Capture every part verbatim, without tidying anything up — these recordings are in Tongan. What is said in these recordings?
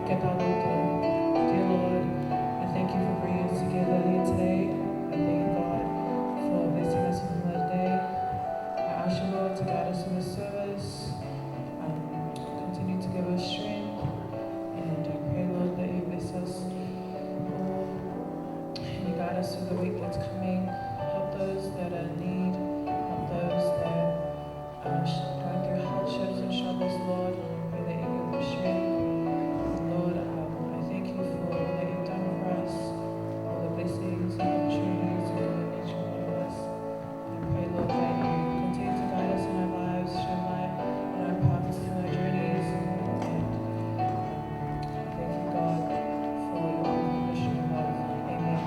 Dear Lord, I thank you for bringing us together here today. I thank you, God, for blessing us with another day. I ask you, Lord, to guide us in the service. Um, continue to give us strength. And I pray, Lord, that you bless us all. And you guide us through the week that's coming. Help those that are in need. Help those that uh, sh- going through hardships and struggles, Lord. I pray that you give them strength. Lord, um, I thank you for all that you've done for us, all the blessings and opportunities you've given each one of us. I pray, Lord, that you continue to guide us in our lives, shine light on our paths and our journeys. And, um, thank you, God, for your unconditional love. Amen.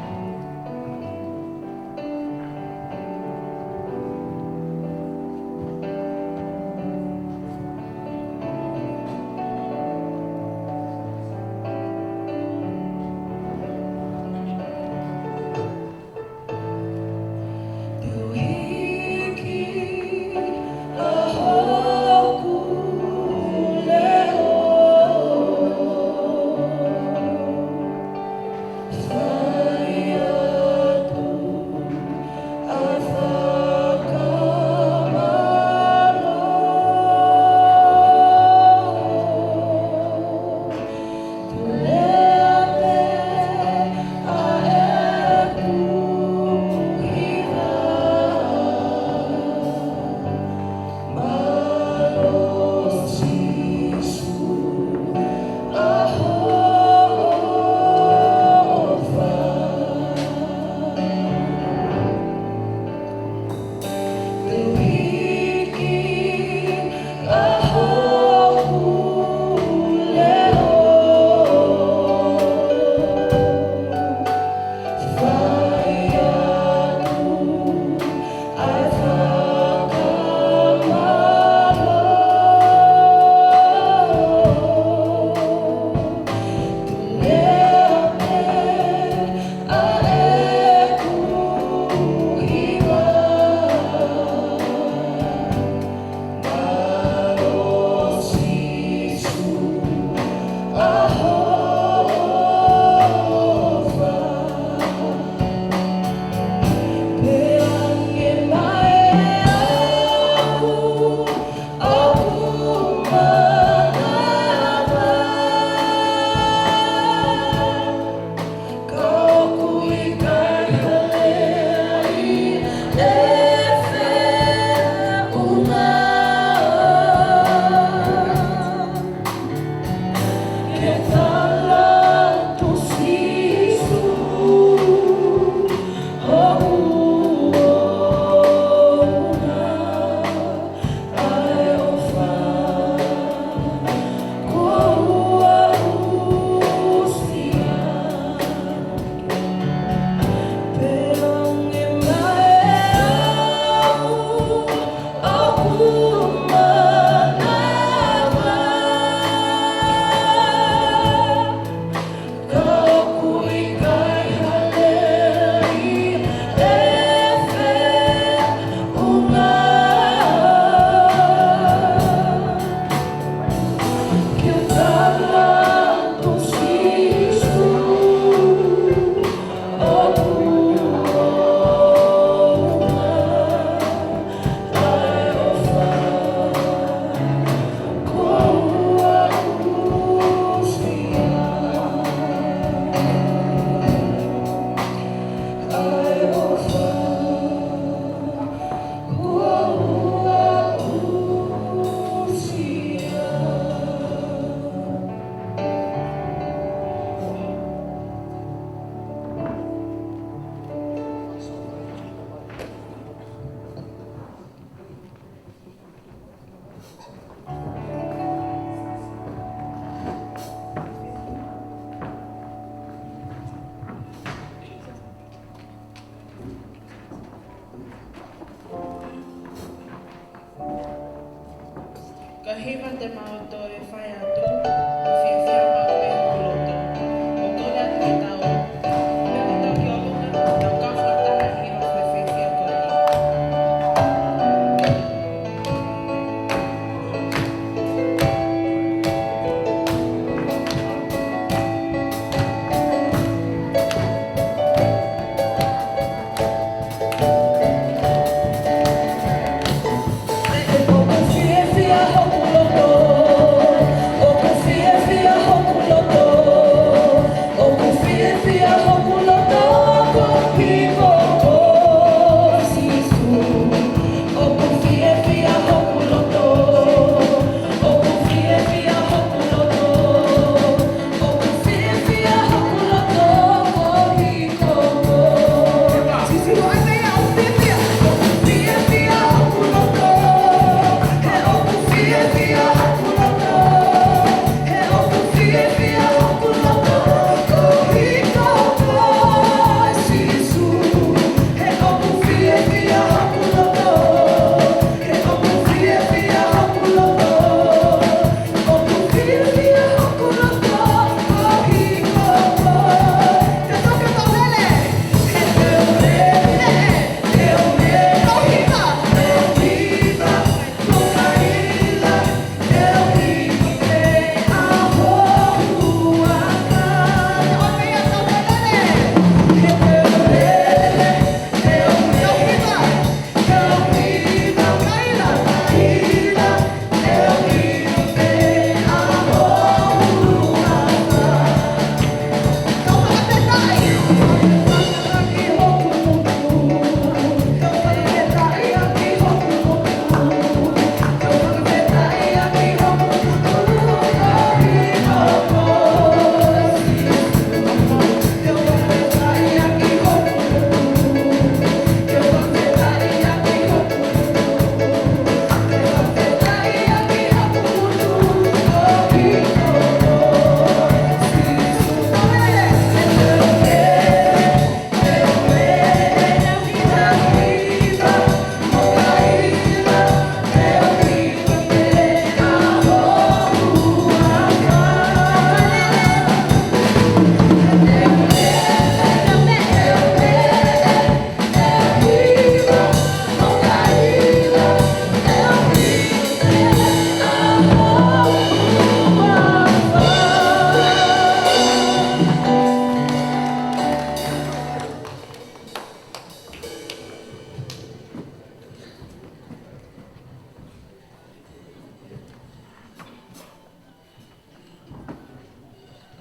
Ka hiva te mau toe fai atu, ʻo fiefia maʻu pē hoku loto. ʻO kole atu ke tau, pea ke tau ki ʻolunga, tau kau fakataha ʻi he hiva fakafiefia ko eni.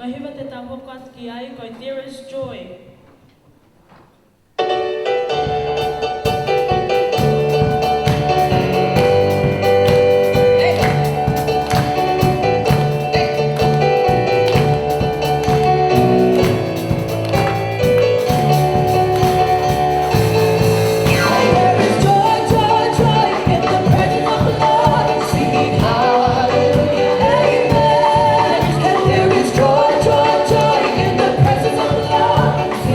Ko e hiva te tau hoko atu ki ai, ko e There is Joy. There is joy, joy, joy in the presence of the Lord. Singing hallelujah, amen. And there is joy, joy, joy in the presence of the Lord.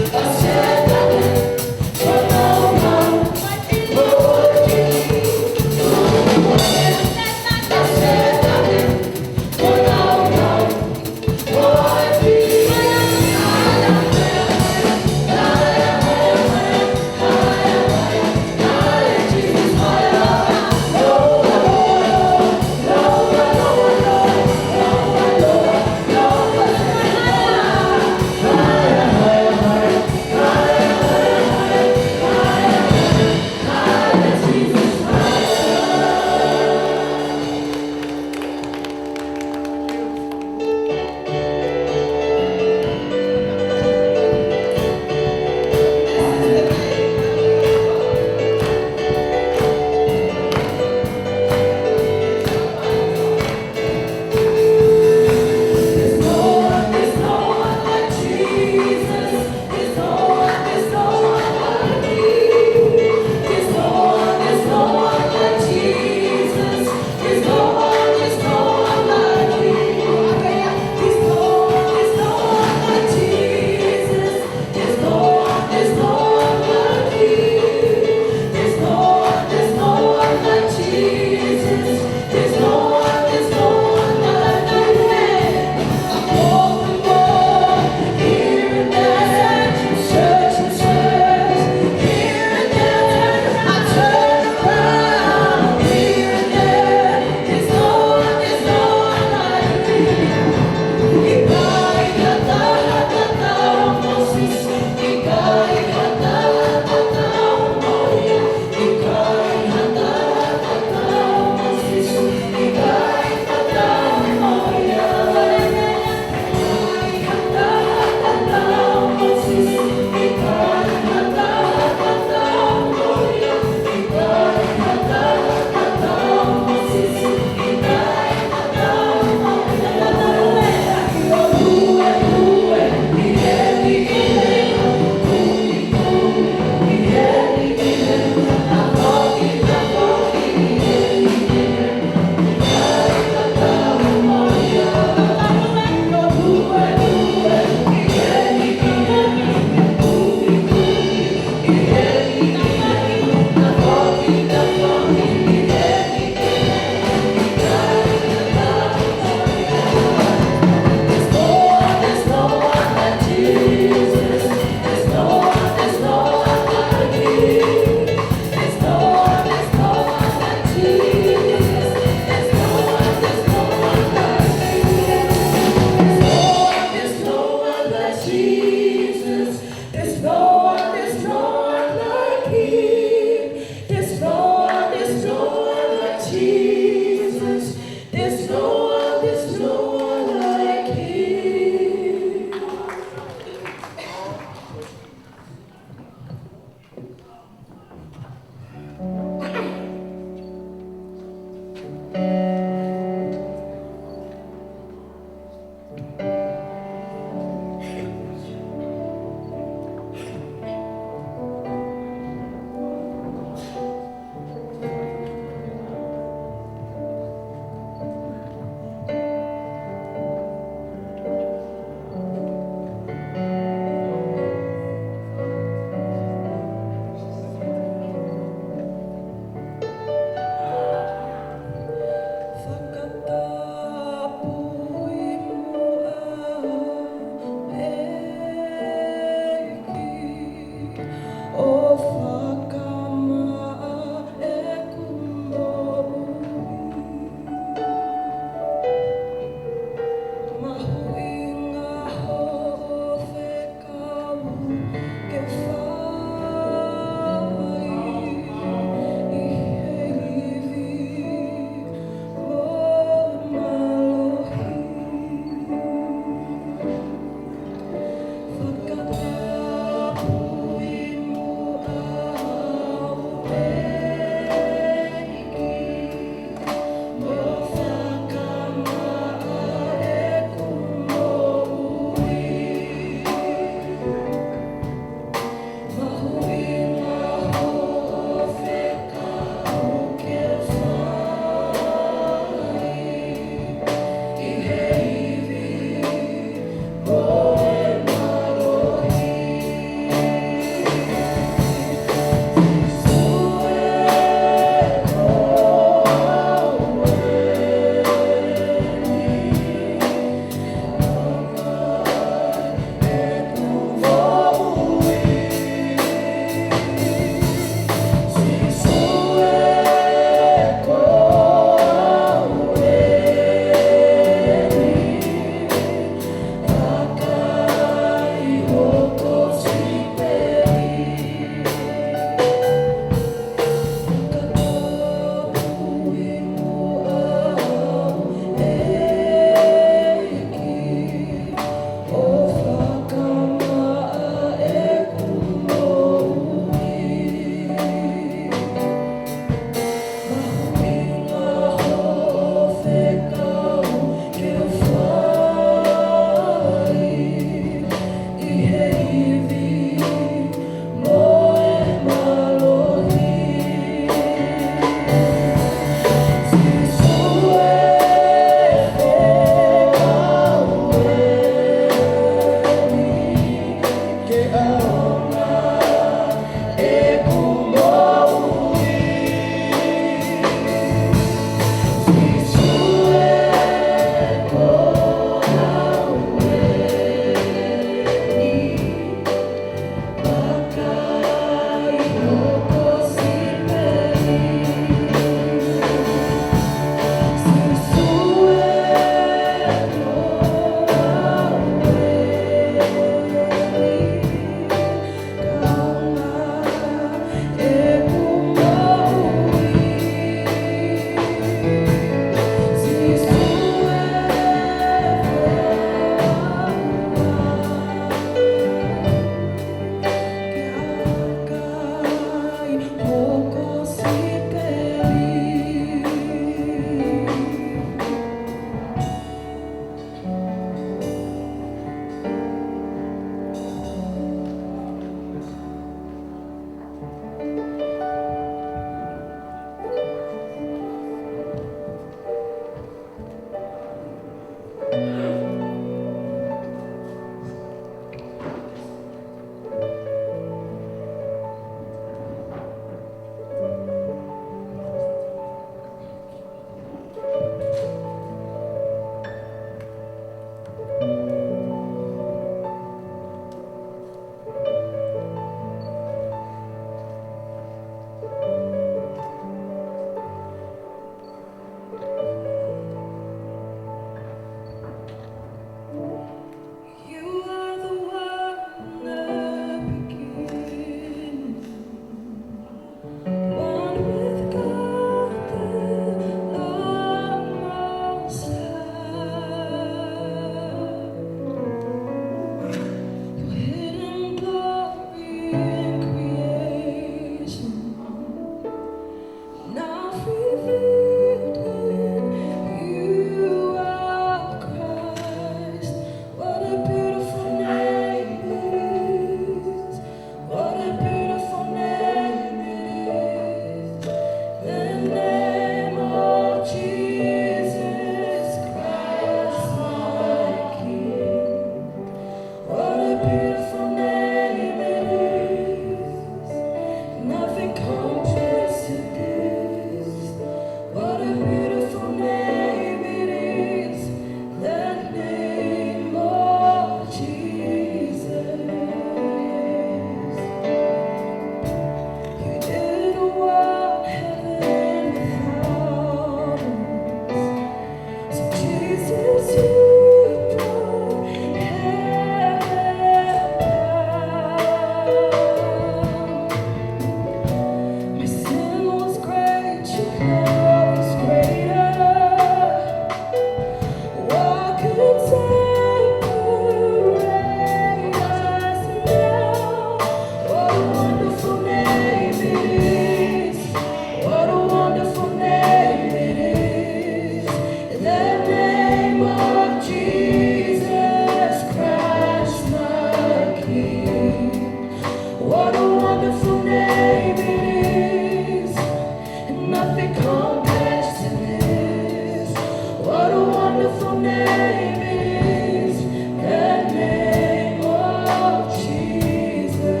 name is the name of Jesus.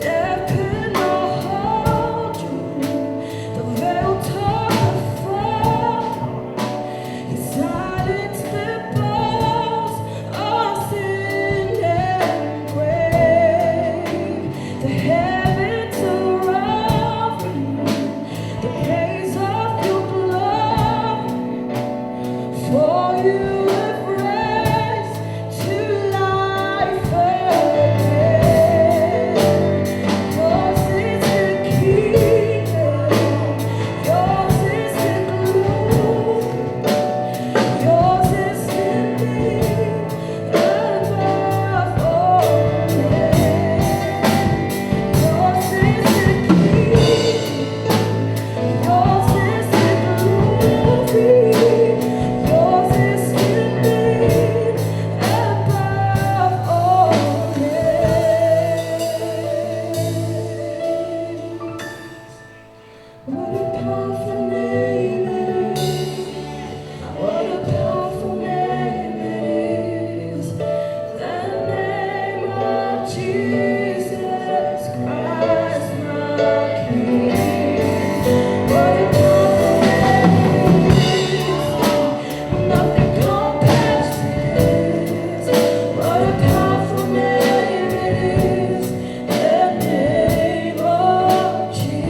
Death could not hold you. The veil tore the floor. He silenced the bones of sin and grave. The heavens are open. The praise of your glory, for you have raised to life again. Yours is the kingdom, yours is the glory, yours is the name above all names. Yours is the kingdom, yours is the glory, yours is the name above all names. What a powerful name it is. What a powerful name it is. The name of Jesus Christ, my King. What a powerful name it is. Nothing compares to this. What a powerful name it is. The name of Jesus.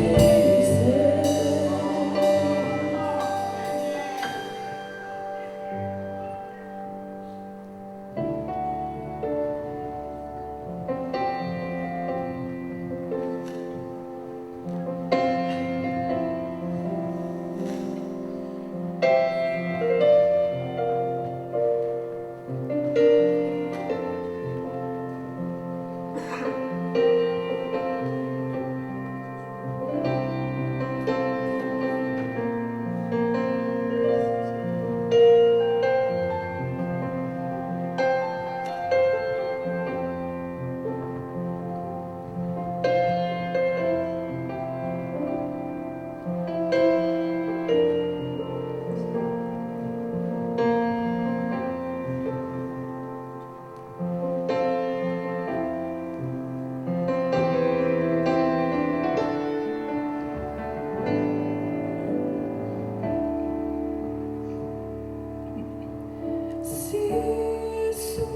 Sīsū,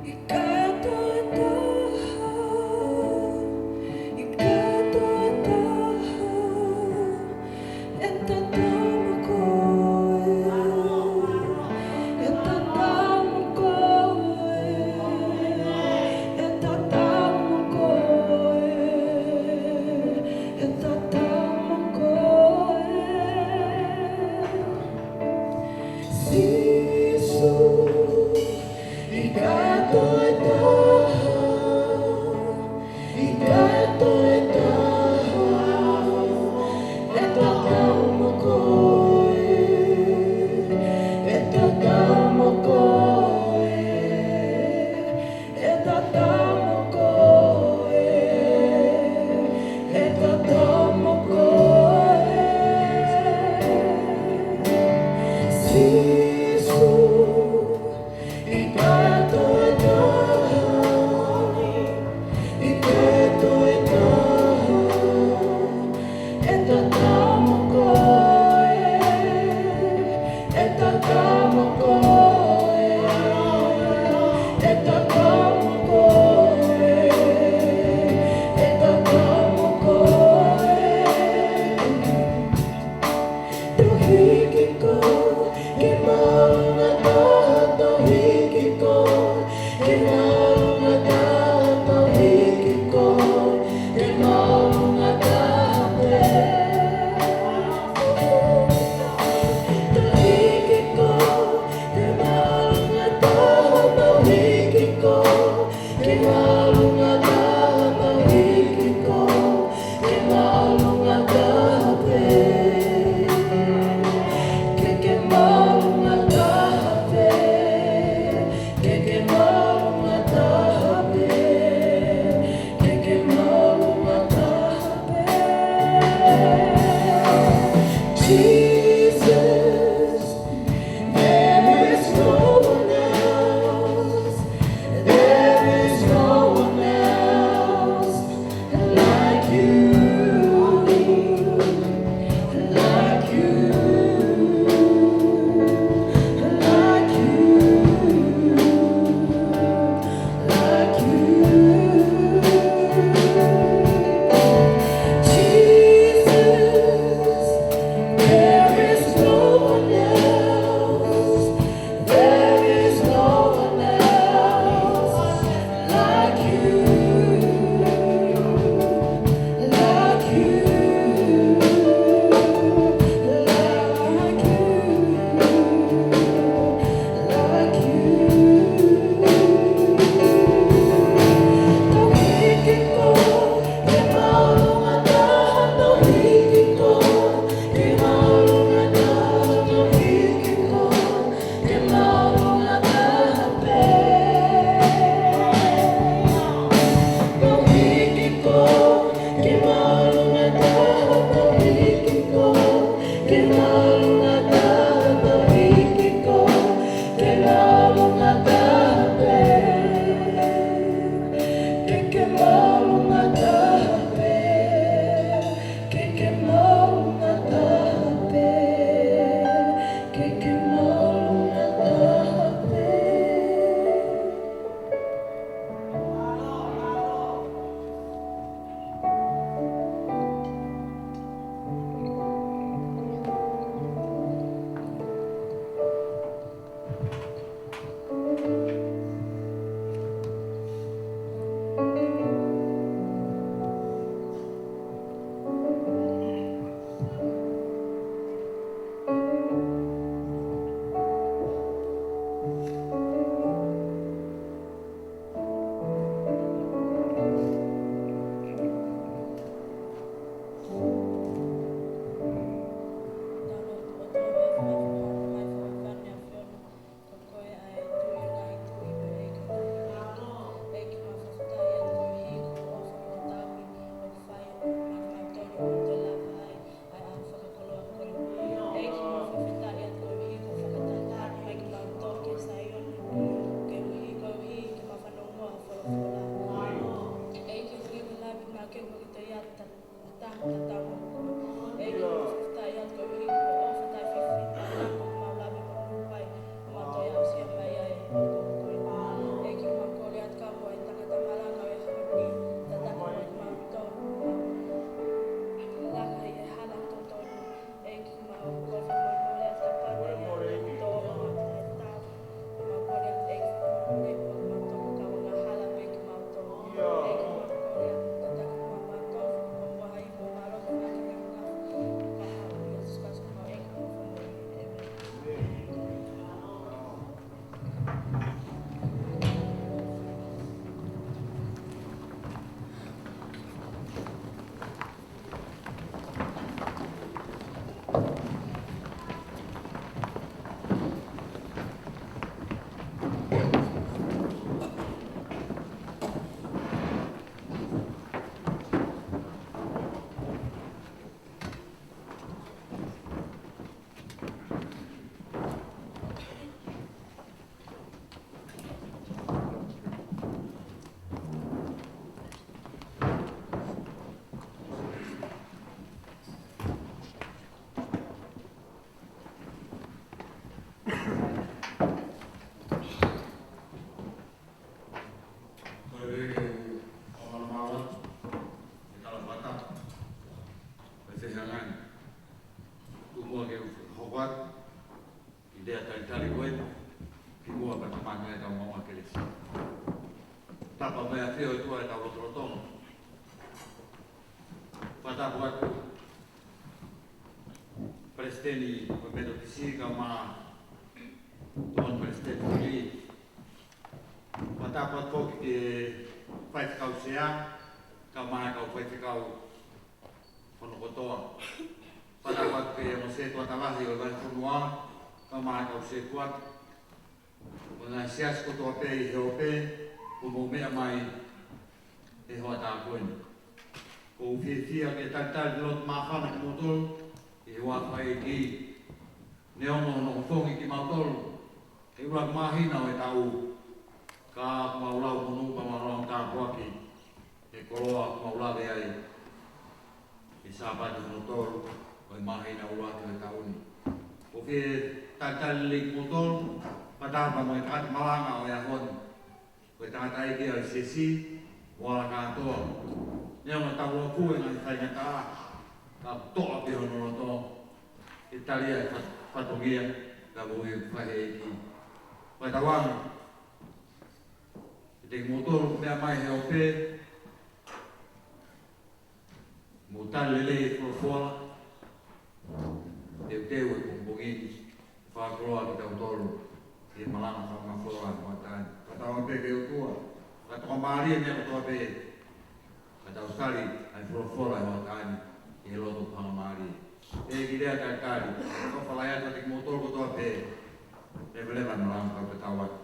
ʻikai toe taha, ʻikai toe taha ʻe tatau mo koe, ʻe tatau mo koe, ʻe tatau mo koe, ʻe tatau mo koe. Sīsū, ʻikai toe taha, ʻikai toe taha ʻe tatau mo koe, ʻe tatau mo koe, ʻe tatau mo koe, ʻe tatau mo koe. Sīsū, ʻikai toe taha, ʻikai toe taha ʻe tatau mo koe, ʻe tatau mo koe, ʻe tatau mo koe, ʻe tatau mo koe. Tau hiki koe ki māʻunga taha, tau hiki koe ki māʻunga taha, tau hiki koe ki māʻunga taha pē. Muʻa ke u hoko atu ki he lea talitali ko eni, kimuʻa pea tau maʻu ai ʻetau maʻu kelesi. Tapu mo e ʻafio ʻa e ʻOtua ʻi hotau lotolotonga. Fakatapu atu Palesiteni ʻo e Metotisi kae ʻumaʻā e Palesiteni Fili. Fakatapu atu foki ki he Faifekau Sea kae ʻumaʻā e kau faifekau hono kotoa. Fakatapu atu ki he ongo sētuata lahi ʻo e Vahefonua kae ʻumaʻā e kau sētuata, mo e ngaahi siasi kotoa pē ʻi he ope, ʻoku mou meʻa mai he hoʻatā ko eni. ʻOku ou fiefia ke talitali lotu māfana kimoutolu ʻi he huafa ʻo e ʻEiki. Neongo hono ofongi kimautolu he ʻuluaki māhina ʻo e taʻu, ka ʻoku mau lau monū pea mau lau tāpuaki he koloa ʻoku mau lave ai he Sāpate hono tolu ʻo e māhina ʻuluaki ʻo e taʻu ni. ʻOku ou fie talitali lelei kimoutolu, fakataha pea mo e tangata malanga ʻo e ʻaho ni, ko e tangataʻeiki ʻa e siasi, ʻo ala kātoa. Neongo ʻetau lotu he ngaahi faingataʻa, ka ʻoku toʻa pē hono loto ke tali ʻa e fa-, fatongia, ka ko e fai ʻe he ʻEiki. Fakatauange kiate kimoutolu ʻoku meʻa mai he ope, mou tali lelei e folofola, teuteu e pongipongi ni, fakakoloa kitautolu ʻi he malanga fakamafola ʻo e hoʻatā ni. Fakatauange pē ki he ʻOtua, fakatokamālie e meʻa kotoa pē, ka tau tali ʻa e folofola ʻo e hoʻatā ni ʻi he loto fakamālie. ʻEiki, lea talitali, ʻofa lahi atu kiate kimoutolu kotoa pē. Leveleva e malanga, kau tatau atu.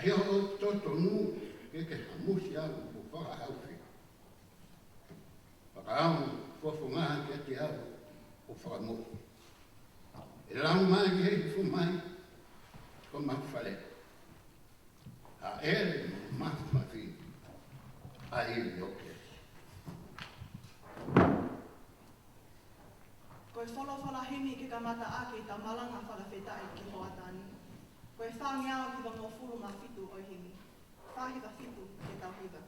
ʻI hoʻo totonu ke ke hamusi au ʻo fakahaofi. Fakaʻamu fofonga kiate au ʻo fakamoʻui. ʻE lau mai he hifo mai ko Mafale. ʻA ʻEle mo Mafimafi ʻa e ivi ʻo Kesi. Ko e folofola himi ke kamata ʻaki ʻetau malanga fakafetaʻi ki hoʻatā ni. Ko e fāngeau hivangofulu mā fitu ʻo e himi. Fā hiva fitu ke tau hiva.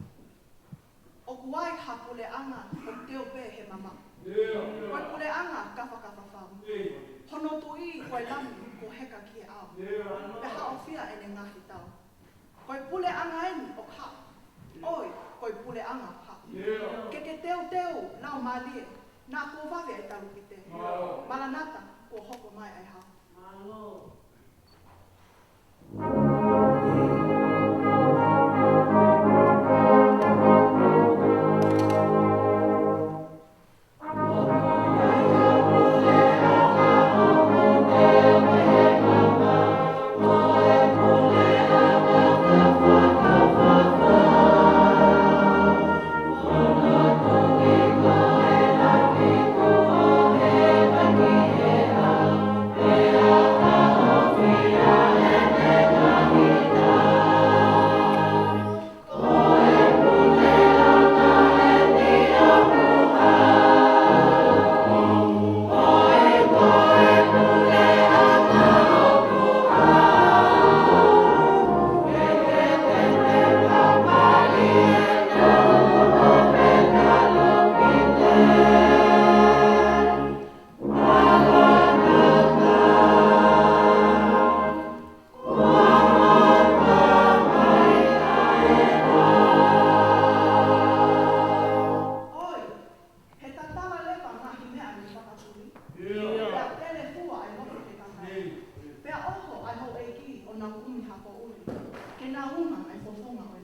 ʻOku ai ha puleʻanga ʻoku teu pē he mamaʻo. Ko e puleʻanga kafakafa fau. Hono tuʻi ko e lami kuo heka ki he ʻao. Pea haʻofia ʻene ngaahi tau. Ko e puleʻanga eni ʻoku haʻu. ʻOi, ko e puleʻanga ʻoku haʻu. Ke ke teuteu, laumālie, naʻa kuo vave ʻa e talupite. Maranata, kuo hoko mai ʻa e hao. ʻOi, he tatala leva ngaahi meʻa ne fakatuli. Pea telefua ʻa e loto he kakai. Pea ʻoho ʻa e houʻeiki ʻo nau kumi ha poʻuli. Ke nau uma ʻa e fofonga ʻo e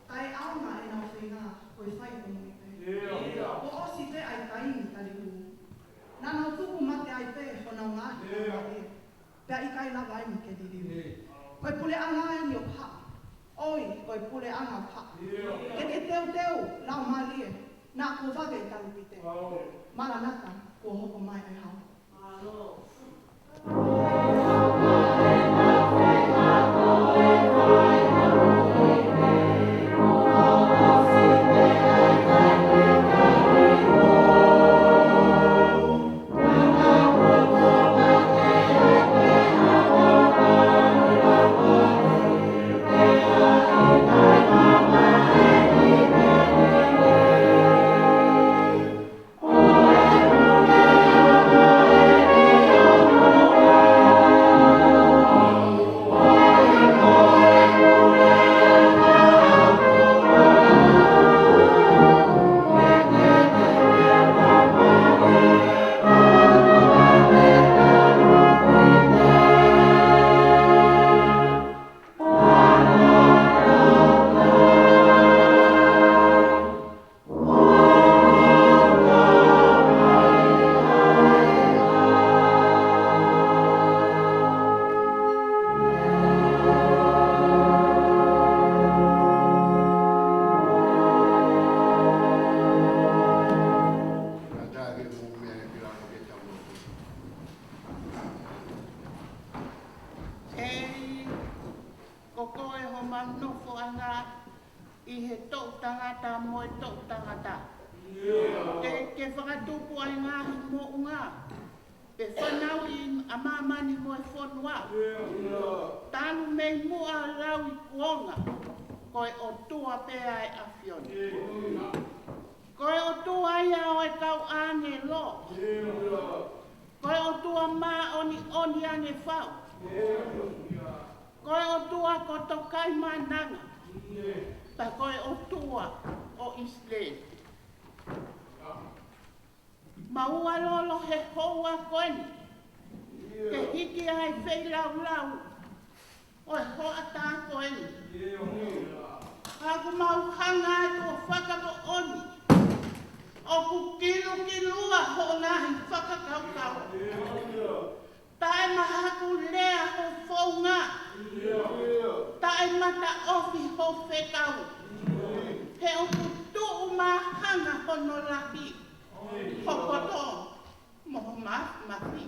Kae ʻaonga ʻenau feinga ko e fai ko mui pē. Kuo ʻosi pē ʻa e taimi taliu. Naʻa nau tuku mate ai pē honau ngaahi ʻaho. Pea ʻikai lava eni ke liliu. Ko e puleʻanga eni ʻoku haʻu. ʻOi, ko e puleʻanga ʻoku haʻu. Ke ke teuteu, laumālie, naʻa kuo vave ʻa e talupite. Maranata, kuo hoko mai ʻa e hao. nofoʻanga ʻi he toʻu tangata mo e toʻu tangata. Ke, ke fakatupu ai ngaahi moʻunga, pe fanauʻi ʻa māmani mo e fonua. Talu mei muʻa ʻo lauikuonga, ko e ʻOtua pē ʻa e ʻAfiona. Ko e ʻOtua ia ʻo e kau ʻāngelo. Ko e ʻOtua māʻoniʻoni ange fau. Ko e ʻOtua ko Tokaimananga. Pea ko e ʻOtua ʻo ʻIsileli. Mau ʻalu loloto he houa ko eni ke hiki ai feilaulau ʻo e hoʻatā ko eni. Ka ʻoku mau hanga atu ʻo fakamoʻoni ʻoku kilukilua hoʻo ngaahi fakakaukau. Taʻemahakulea ho founga. Taʻemataʻofi ho fekau. He ʻoku tuʻu māhanga hono lahi, ho poto mo ho ma-, mafi.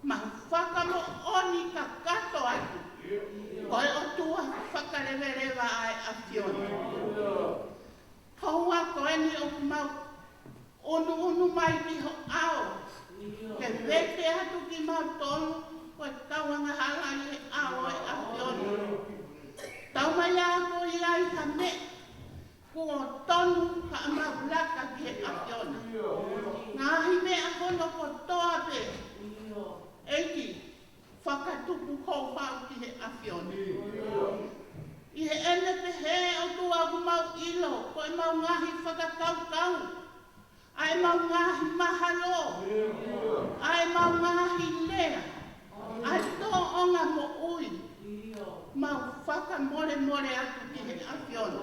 Mau fakamoʻoni kakato atu, ko e ʻOtua fakaleveleva ʻa e ʻAfiona. Houa ko eni ʻoku mau ʻunuʻunu mai ki ho ʻao, ke vete atu kimautolu ko e kau angahala ʻi he ʻao ʻo e ʻAfiona. Taumaiā ko ia ʻi ha meʻa kuo tonu haʻamau laka ki he ʻAfiona. Ngaahi meʻa hono kotoa pē, ʻEiki, fakatupu houhau ki he ʻAfiona. ʻI heʻene pehē, ʻOtua, ʻoku mau ʻilo ko ʻemau ngaahi fakakaukau, ʻa ʻemau ngaahi mahalo, ʻa ʻemau ngaahi lea, ʻa e tōʻonga moʻui, mau fakamolemole atu ki he ʻAfiona.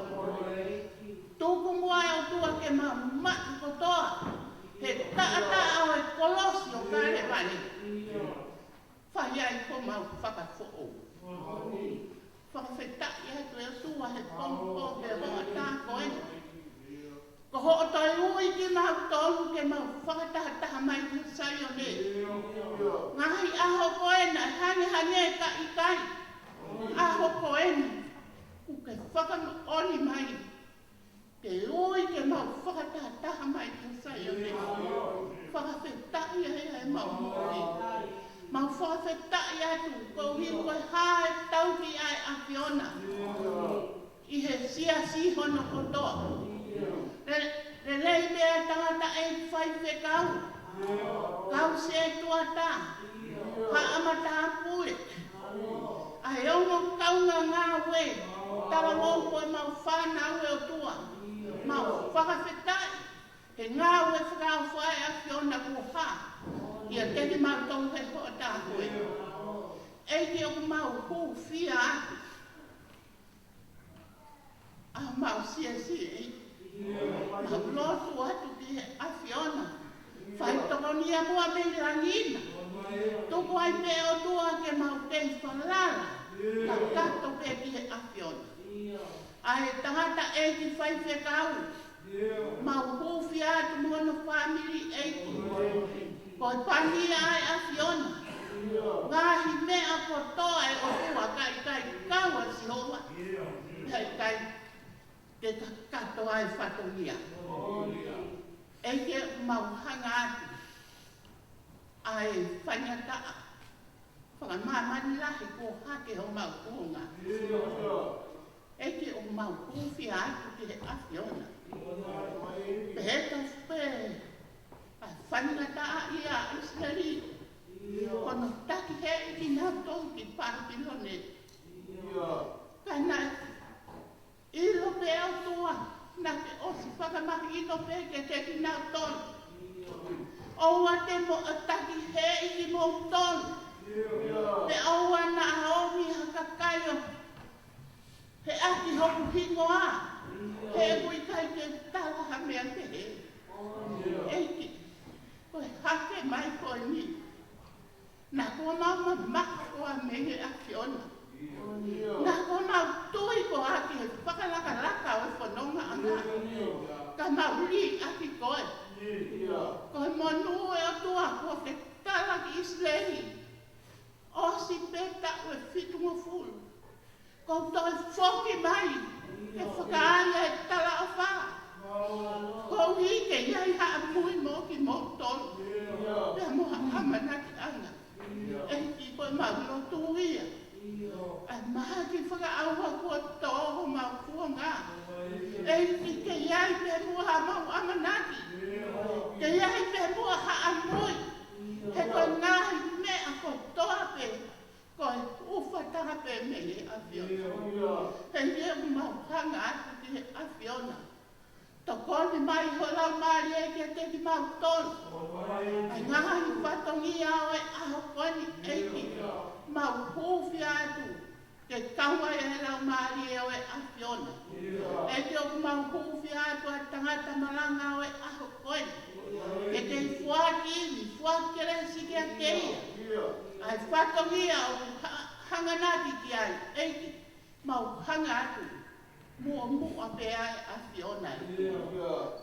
Tuku muʻa, ʻOtua, ke mau maʻu kotoa he taʻataʻa ʻo e kolosi ʻo Kalevale. Fai ai homau fakafoʻou. Fakafetaʻi atu, ʻe ʻOtua, he pongipongi, he hoʻatā ko eni. Ko hoʻo toe ui kimautolu ke mau fakatahataha mai ki Saione. Ngaahi ʻaho ko ena ʻe hangehangē ka ʻikai. ʻAho ko eni, ʻoku ke fakamoʻoni mai ke ui ke mau fakatahataha mai ki Saione. Fakafetaʻi ai ʻa ʻemau moʻui. Mau fakafetaʻi atu koeʻuhi ko e hā e tauhi ʻa e ʻAfiona ʻi he siasi hono kotoa. Le-, lelei pē ʻa e tangataʻeiki faifekau, kau sētuata, haʻa matāpule, ʻa e ongo kaungā ngāue, talavou, ko ʻemau fānau, ʻe ʻOtua. Mau fakafetaʻi he ngāue fakaofo ʻa e ʻAfiona kuo hā ʻiate kimautolu he hoʻatā ko eni. ʻEiki, ʻoku mau hūfia atu ʻa homau siasi, ʻEiki. Mau lotu atu ki he ʻAfiona, faitokonia muʻa mei langi na. Tuku ai pē, ʻOtua, ke mau kei falala kakato pē ki he ʻAfiona. ʻA e tangataʻeiki faifekau, mau hūfia atu mo hono fāmili, ʻEiki. Ko e pani ʻa e ʻAfiona. Ngaahi meʻa kotoa, ʻe ʻOtua, ka ʻikai kau ʻa Sihova, ka ʻikai ke kakato ʻa e fatongia. ʻEiki, mau hanga atu ʻa e faingataʻa fakamāmani lahi kuo hake homau kuonga. ʻEiki, ʻoku mau hūfia atu ki he ʻAfiona. Pehē tofu pē ʻa e faingataʻaʻia ʻa ʻIsileli, ko hono takihēʻi kinautolu ki Papilone. Ka naʻe ʻilo pē, ʻOtua, naʻa ke ʻosi fakamahino pē kiate kinautolu, ʻoua te mo takihēʻi kimoutolu, pea ʻoua naʻa ʻomi ha kakai ʻo he ʻaki hoku hingoa, he ʻoku ʻikai ke u tala ha meʻa pehē. ʻEiki, ko e hake mai ko eni, naʻa kuo mau mamafa koā mei he ʻAfiona. Naʻa kuo mau tui koā ki he fakalakalaka ʻo e fonongaʻanga, ka mau liʻaki koe. Ko e monū, ʻe ʻOtua, kuo ke tala ki ʻIsileli, ʻosi pē taʻu ʻe fitungofulu, Kuo u toe foki mai ke fakaai ʻa e talaʻofa. Koeʻuhi ke ʻi ai haʻamui mo kimoutolu, pea mo ha ʻamanakiʻanga. ʻEiki, ko ʻemau lotu ia. ʻA e mahaki fakaʻauha kuo tō homau kuonga. ʻEiki, ke ʻi ai pē muʻa haʻamau ʻamanaki. Ke ʻi ai pē muʻa haʻamui. He ko e ngaahi meʻa kotoa pē, ko e hūfanga pē mei he ʻAfiona. He ʻoku mau hanga atu ki he ʻAfiona. Tokoni mai ho Laumālie kiate kimautolu. ʻA e ngaahi fatongia ʻo e ʻaho ko eni, ʻEiki, mau hūfia atu ke kau ai e Laumālie ʻo e ʻAfiona. ʻEiki, ʻoku mau hūfia atu ʻa e tangata malanga ʻo e ʻaho ko eni, ke kei foaki ivi, foaki kelesi kiate ia. ʻA e fatongia ʻoku ha-, hanganaki ki ai, ʻEiki, mau hanga atu muʻomuʻa pē ʻa e ʻAfiona.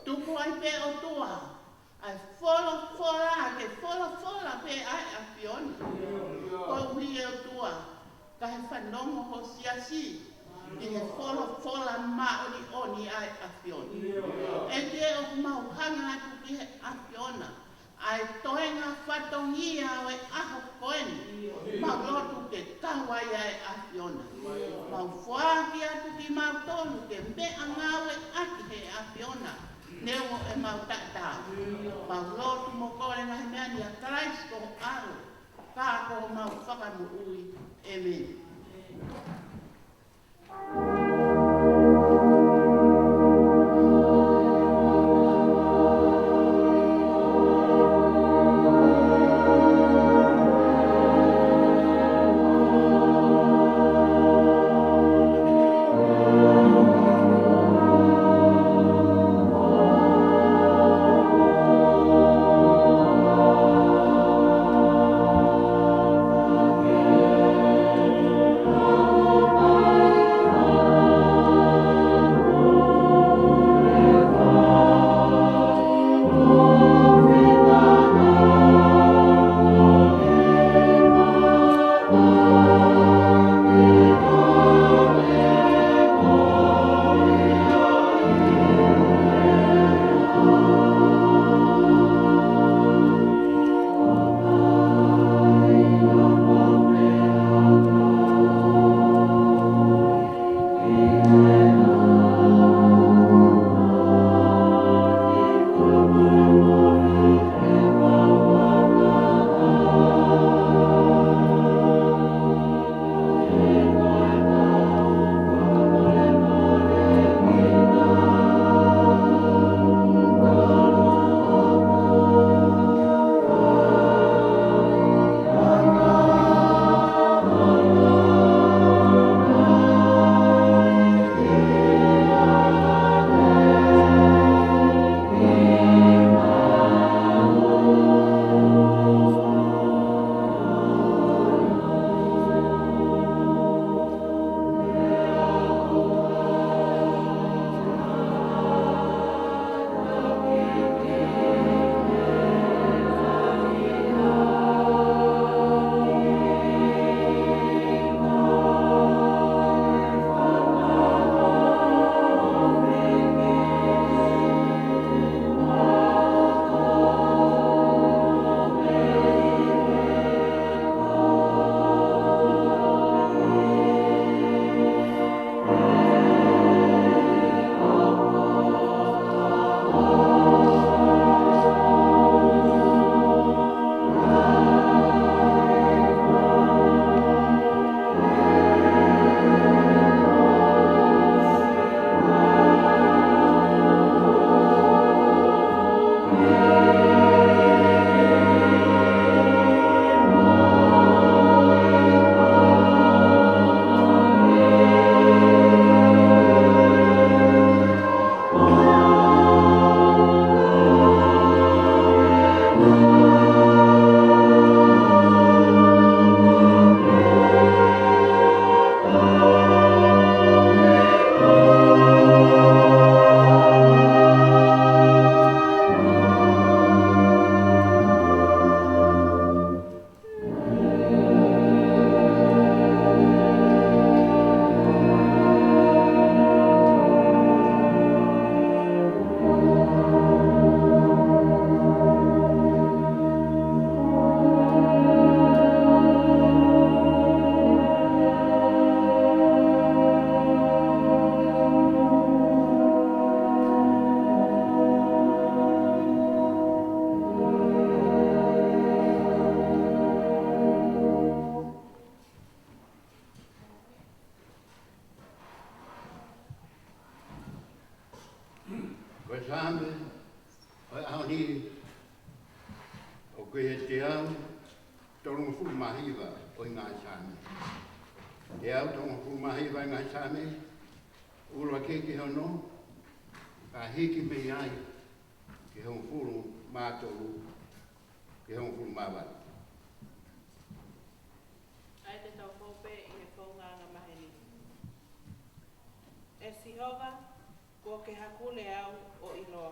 Tuku ai pē, ʻOtua, ʻa e folofola, ke folofola pē ʻa e ʻAfiona. Koeʻuhi, ʻe ʻOtua, ka he fanongo ho siasi ki he folofola māʻoniʻoni ʻa e ʻAfiona. ʻEiki, ʻoku mau hanga atu ki he ʻAfiona ʻa e toenga fatongia ʻo e ʻaho ko eni. Mau lotu ke kau ai ʻa e ʻAfiona. Mau foaki atu kimautolu ke meʻangāueʻaki he ʻAfiona, neongo ʻemau taʻetaau. Mau lotu mo kole ngaahi meʻa ni ʻia Kalaisi ko ho ʻAlo, ka ko homau Fakamoʻui. ʻĒmeni. Ko e Saame ʻo e ʻaho ni ʻoku ʻi he teau tolungofulu mā hiva ʻo e ngaahi Saame. Teau tolungofulu mā hiva ʻo e ngaahi Saame, ʻuluaki ki he ono, kae hiki mei ai ki he hongofulu mā tolu, ki he hongofulu mā valu. ʻAi te tau hou pē ʻi he founga angamaheni. ʻE Sihova, kuo ke hakule au ʻo ʻiloa.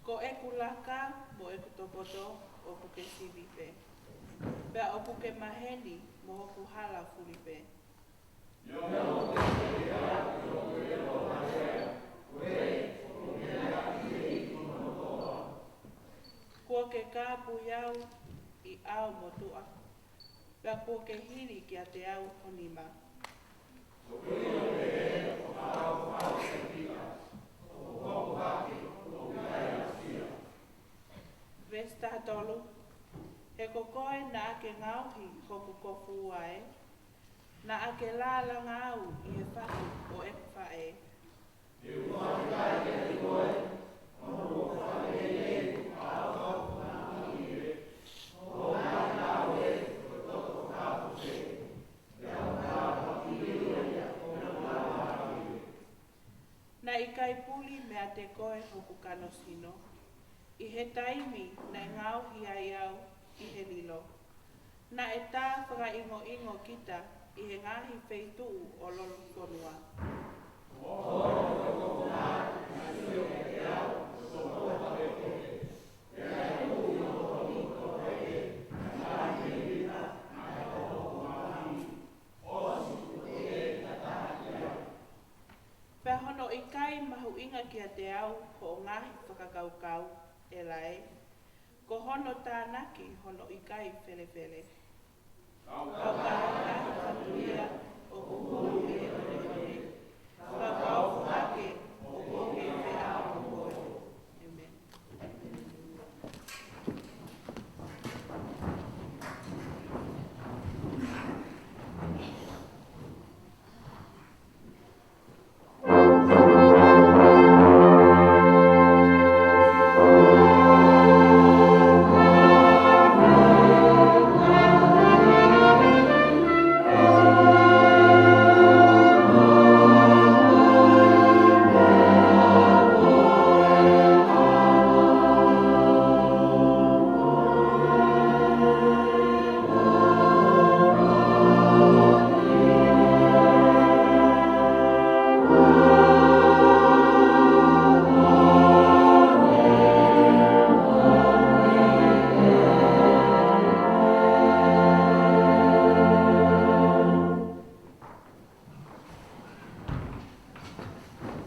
Ko ʻeku laka mo ʻeku tokoto ʻoku ke sivi pē, pea ʻoku ke maheni mo hoku hala fuli pē. Kuo ke kāpui au ʻi ʻao motuʻa, pea kuo ke hili kiate au ho nima. Veesi taha tolu. He ko koe naʻa ke ngaohi hoku kofu ua ē, naʻa ke lālanga au ʻi he fahu ʻo ʻeku faʻē. Naʻe ʻikai puli meiate koe hoku kanosino, ʻi he taimi naʻe ngaohi ai au ʻi he lilo. Naʻe tā fakaʻingoʻingo kita ʻi he ngaahi feituʻu ʻo Lolofonua. Pea hono ʻikai mahuʻinga kiate au hoʻo ngaahi fakakaukau, ʻe lahi, ko hono tānaki hono ʻikai felefele. Kau ka hanga fatuia ʻoku hulu ʻi he konekone, ka kau fake ʻoku ke feʻao mo koe. ʻĒmeni.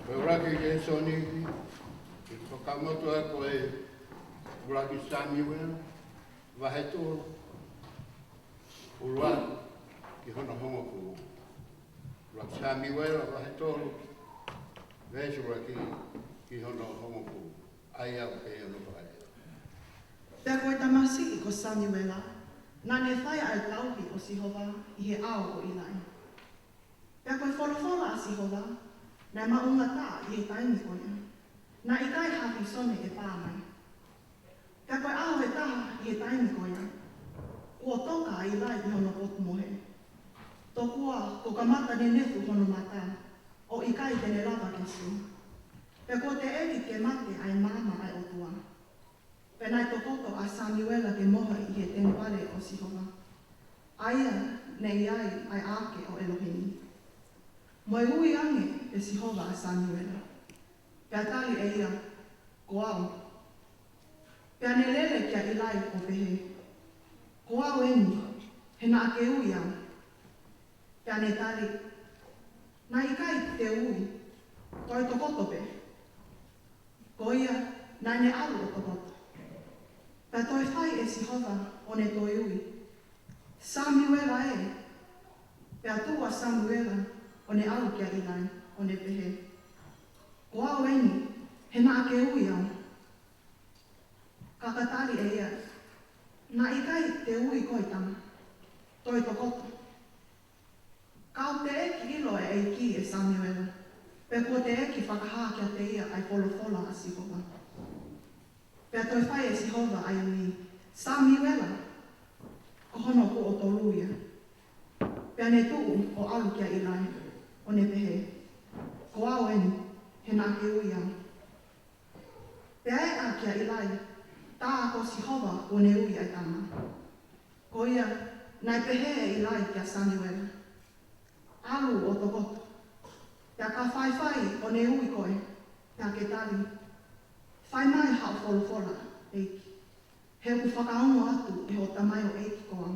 Ko e ʻuluaki lēsoni, ʻi he Fuakava Motuʻa ko e ʻuluaki Samiuela, vahe tolu, ʻuluaki ki hono hongofulu. ʻUluaki Samiuela vahe tolu, veesi ʻuluaki ki hono hongofulu. ʻA ia ʻoku pehē hono fakalea. Pea ko e tamasiʻi ko Samiuela, naʻa ne fai ʻa e tauhi ʻo Sihova ʻi he ʻao ʻo ʻIlai. Pea ko e folofola ʻa Sihova naʻe maʻungataʻa ʻi he taimi ko ia, naʻe ʻikai ha vīsone ʻe pā mai. Pea ko e ʻaho ʻe taha ʻi he taimi ko ia, kuo toka ʻa ʻIlai ʻi hono potu mohe. Tokua kuo kamata nenefu hono mata, ʻo ʻikai te ne lava ke sio. Pea kuo teʻeki ke mate ʻa e maama ʻa e ʻOtua. Pea naʻe tokoto ʻa Samiuela ke mohe ʻi he temipale ʻo Sihova, ʻa ia naʻe ʻi ai ʻa e ʻaake ʻo ʻElohimi, mo e ui ange ʻe Sihova ʻa Samiuela. Pea tali ʻe ia, Ko au. Pea ne lele kia ʻIlai ʻo pehē, Ko au eni, he naʻa ke ui au. Pea ne tali, Naʻe ʻikai te u ui, toe tokoto pē. Ko ia, naʻa ne ʻalu ʻo tokoto. Pea toe fai ʻe Sihova ʻo ne toe ui, Samiuela ē. Pea tuʻu ʻa Samiuela ʻo ne ʻalu kia ʻIlai ʻo ne pehē, Ko au eni, he naʻa ke ui au. Ka ka tali ʻe ia, Naʻe ʻikai te u ui koe, tama. kiate ia ʻa e folofola ʻa Sihova. Pea toe fai ʻe Sihova ʻa e ui, Samiuela, ko hono kuo tolu ia. Pea ne tuʻu ʻo ʻalu kia ʻIlai, ʻo ne pehē, Ko au eni, he naʻa ke ui au. Pea ʻeke ʻa ʻIlai, Tā ko Sihova kuo ne ui ʻa e tama. Ko ia, naʻe pehē ʻe ʻIlai kia Samiuela, ʻAlu ʻo tokoto. Pea ka faifai ʻo ne ui koe, pea ke tali, Fai mai haʻo folofola, ʻEiki. He ʻoku fakaongo atu ʻe hoʻo tamaioʻeiki ko au.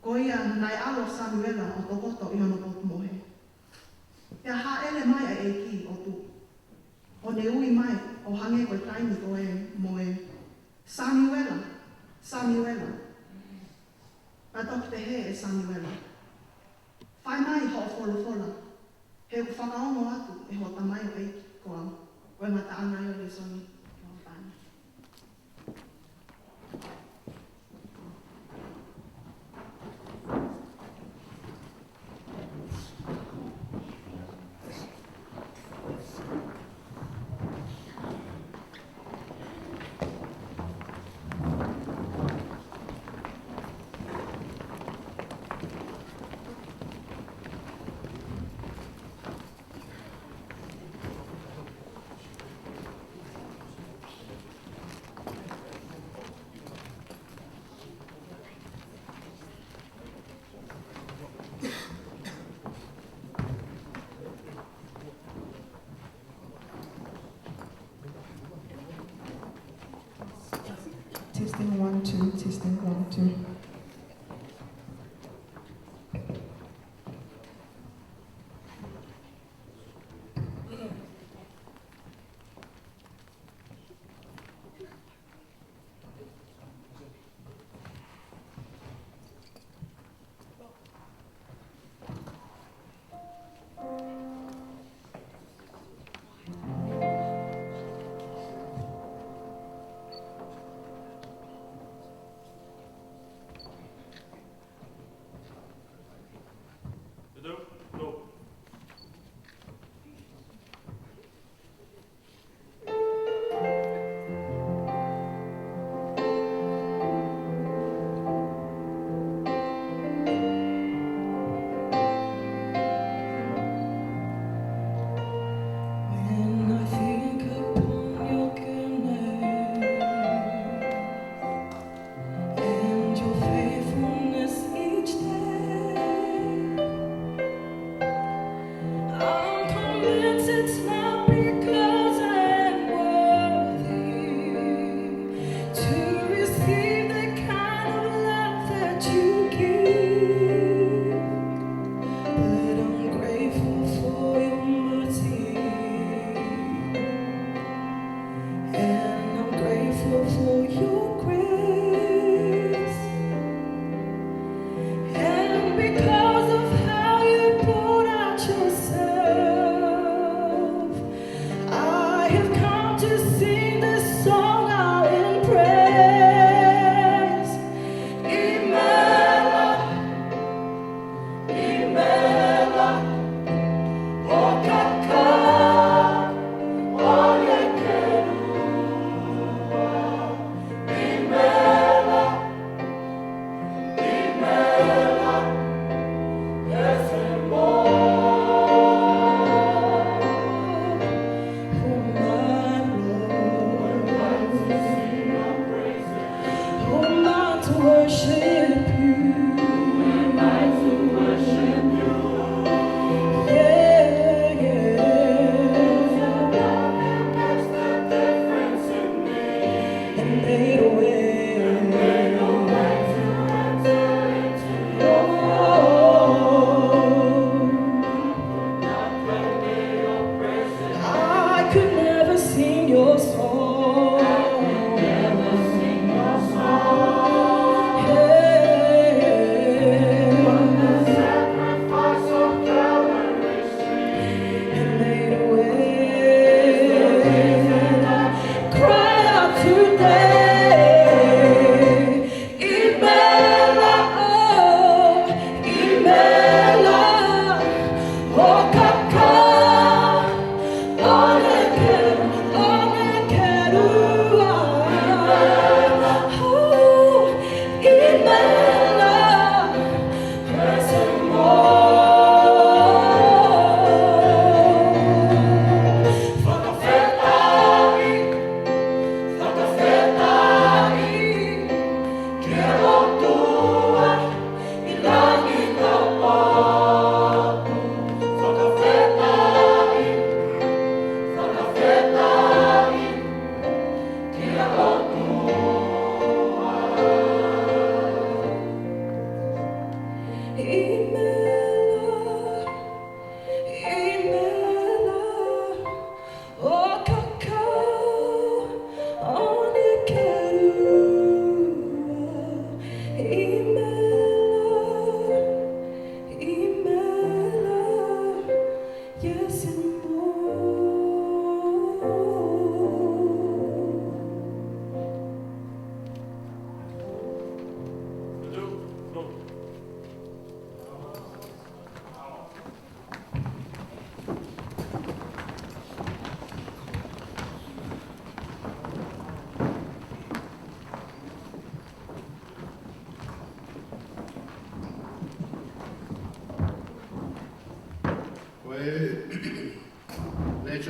Ko ia naʻe ʻalu ʻa Samiuela ʻo tokoto ʻi hono potu mohe. Pea hāʻele mai ʻa e ʻEiki ʻo tuʻu, ʻo ne ui mai ʻo hangē ko e taimi ko ē mo ē, Samiuela, Samiuela. Pea toki pehē ʻe Samiuela, Fai mai hoʻo folofola, he ʻoku fakaongo atu ʻe hoʻo tamaioʻeiki ko au. Ko e ngataʻanga ia ʻo e lēsoni ki hoʻo pani. Testing, one, two, testing, one, two.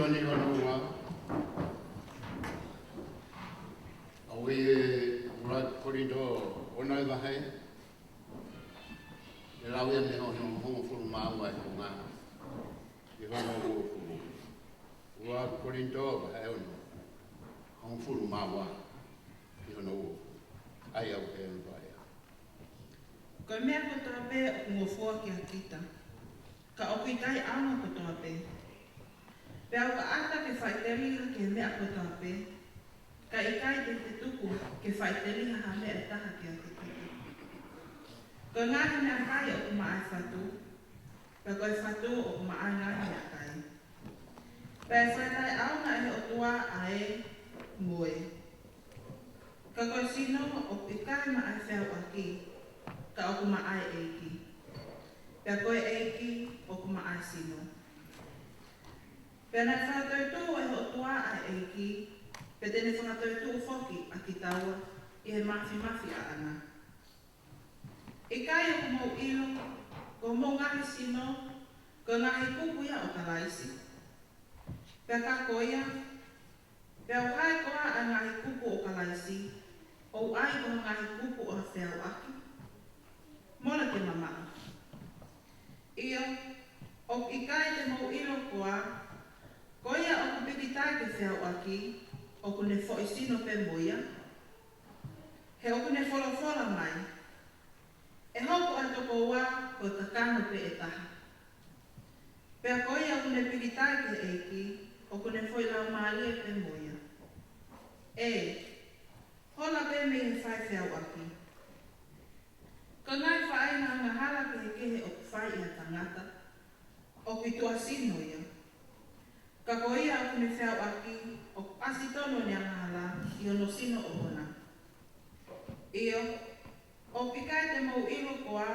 Sione hono ua. ʻOku ʻi he ʻuluaki Kolinitō ʻono e vahe. ʻE lau ia mei hono hongofulu mā ua e konga ki hono uofulu. ʻUluaki Kolinitō vahe ono, hongofulu mā ua ki hono uofulu. ʻA ia ʻoku pehē hono fakalea. Ko e meʻa kotoa pē ʻoku ngofua kia kita, ka ʻoku ʻikai ʻaonga kotoa pē. Pea ʻoku ʻata ke faʻiteliha ki he meʻa kotoa pē, ka ʻikai te te tuku ke faʻiteliha ha meʻa ʻe taha kiate kita. Ko e ngaahi meʻakai ʻoku maʻa e fatu, pea ko e fatu ʻoku maʻa e ngaahi meʻakai. Pea ʻe fakataʻeʻaonga ʻe he ʻOtua ʻa e mo e. Ka ko e sino ʻoku ʻikai maʻa e feʻauʻaki, ka ʻoku maʻa e ʻEiki. Pea ko e ʻEiki ʻoku maʻa e sino. Pea naʻe fakatoetuʻu ʻe he ʻOtua ʻa e ʻEiki, pea te ne fakatoetuʻu foki ʻa kitaua ʻi he māfimafi ʻaʻana. ʻIkai ʻoku mou ʻilo, ko homou ngaahi sino, ko e ngaahi kupu ia ʻo Kalaisi? Pea ka ko ia, pea ʻoku hā koā ʻa e ngaahi kupu ʻo Kalaisi, ʻo ʻai ko ha ngaahi kupu ʻo ha feʻauʻaki? Mola ke mamaʻo. ʻIo, ʻoku ʻikai te mou ʻilo koā, ko ia ʻoku pikitai ke feʻauʻaki, ʻoku ne foʻi sino pē mo ia? He ʻoku ne folofola mai, ʻe hoko ʻa e tokoua ko e kakano pē ʻe taha. Pea ko ia ʻoku ne pikitai ki he ʻEiki, ʻoku ne foʻi laumālie pē mo ia. ʻE, hola pē mei he fai feʻauʻaki. Ko e ngaahi faʻahinga angahala kehekehe ʻoku fai ʻe ha tangata, ʻoku ʻi tuʻa sino ia. Ka ko ia ʻoku ne feʻauʻaki, ʻoku ʻasi tonu ʻene angahala ʻi hono sino ʻoʻona. ʻIo, ʻoku ʻikai te mou ʻilo koā,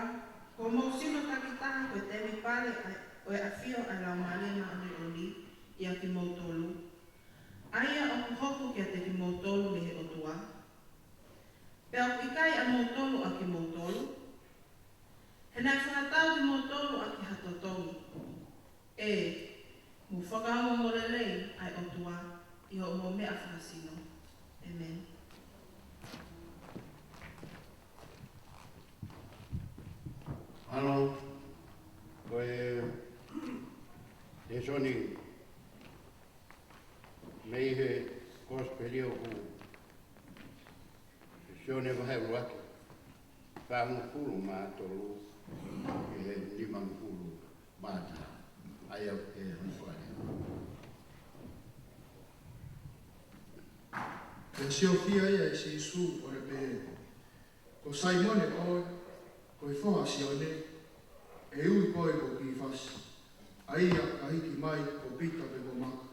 ko homou sino takitaha ko e temipale ʻa e, ʻo e ʻafio ʻa e Laumālie Māʻoniʻoni ʻia kimoutolu, ʻa ia ʻoku hoko kiate kimoutolu mei he ʻOtua? Pea ʻoku ʻikai ʻamoutolu ʻa kimoutolu? He naʻe fakatau kimoutolu ʻaki ha totongi. ʻE, mou fakaongoongo lelei ʻa e ʻOtua ʻi hoʻomou meʻa fakasino. ʻĒmeni. Mālō, ko e lēsoni mei he Kosipeli ʻoku Sione vahe ʻuluaki, fāngofulu mā tolu ki he nimangofulu mā taha. ʻA ia ʻoku pehē hono fakalea. Pea siofia ia ʻe Sīsū ʻo ne pehē, Ko Saimone koe, ko e foha ʻo Sione, ʻe ui koe ko Kīfasi, ʻa ia ka hiki mai ko Pita pe ko Maka.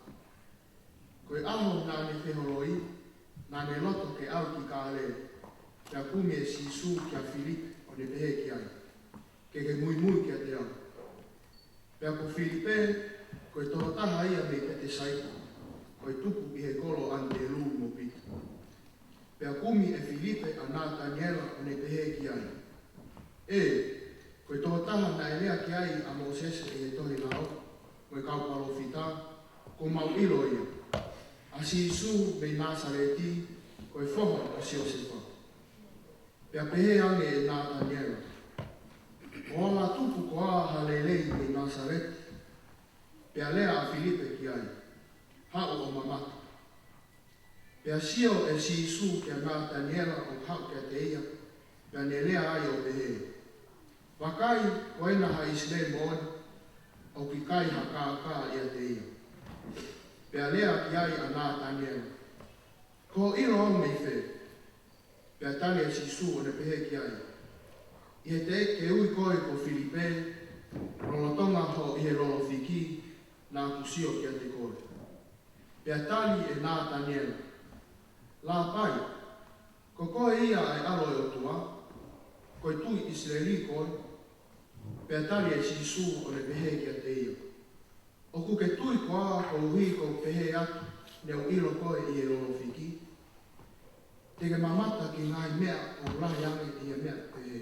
Ko e ʻaho naʻa ne feholoi, naʻa ne loto ke ʻalu ki Kāleli, pea kumi ʻe Sīsū kia Filipe ʻo ne pehē ki ai, Ke ke muimui kiate au. Pea ko Filipe, ko e tokotaha ia mei Petesaita, ko e tupu ʻi he kolo ʻo ʻAnitelū mo Pita. Pea kumi ʻe Filipe ʻa Nataniela ʻo ne pehē ki ai, ʻE, ko e tokotaha naʻe lea ki ai ʻa Mōsese ʻi he tohi lao, mo e kau palōfita, kuo mau ʻilo ia, ʻa Sīsū mei Nāsaleti, ko e foha ʻo Siosefa. Pea pehē ange ʻe Nataniela, Ko e hā, tupu koā ha lelei mei Nāsaleti? Pea lea ʻa Filipe ki ai, Haʻu ʻo mamata. Pea sio ʻe Sīsū kia Nataniela ʻo haʻu kiate ia, pea ne lea ai ʻo pehē, Vakai, ko ena ha ʻIsileli moʻoni, ʻoku ʻikai ha kākā ʻiate ia. Pea lea ki ai ʻa Nataniela, Ko hoʻo ʻilo au mei fē? Pea tali ʻe Sīsū ʻo ne pehē ki ai, ʻI he teʻeki ke ui koe ko Filipe, lolotonga hoʻo ʻi he lolo fiki, naʻa ku sio kiate koe. Pea tali ʻe Nataniela, Lāpai, ko koe ia ʻa e ʻAlo ʻo e ʻOtua, ko e Tuʻi ʻIsileli koe. Pea tali ʻe Sīsū ʻo ne pehē kiate ia, ʻOku ke tui koā koeʻuhi ko ʻeku pehē atu, Naʻa ku ʻilo koe ʻi he lolo fiki? Te ke mamata ki he ngaahi meʻa ʻoku lahi ange ʻi he meʻa ʻoku pehē.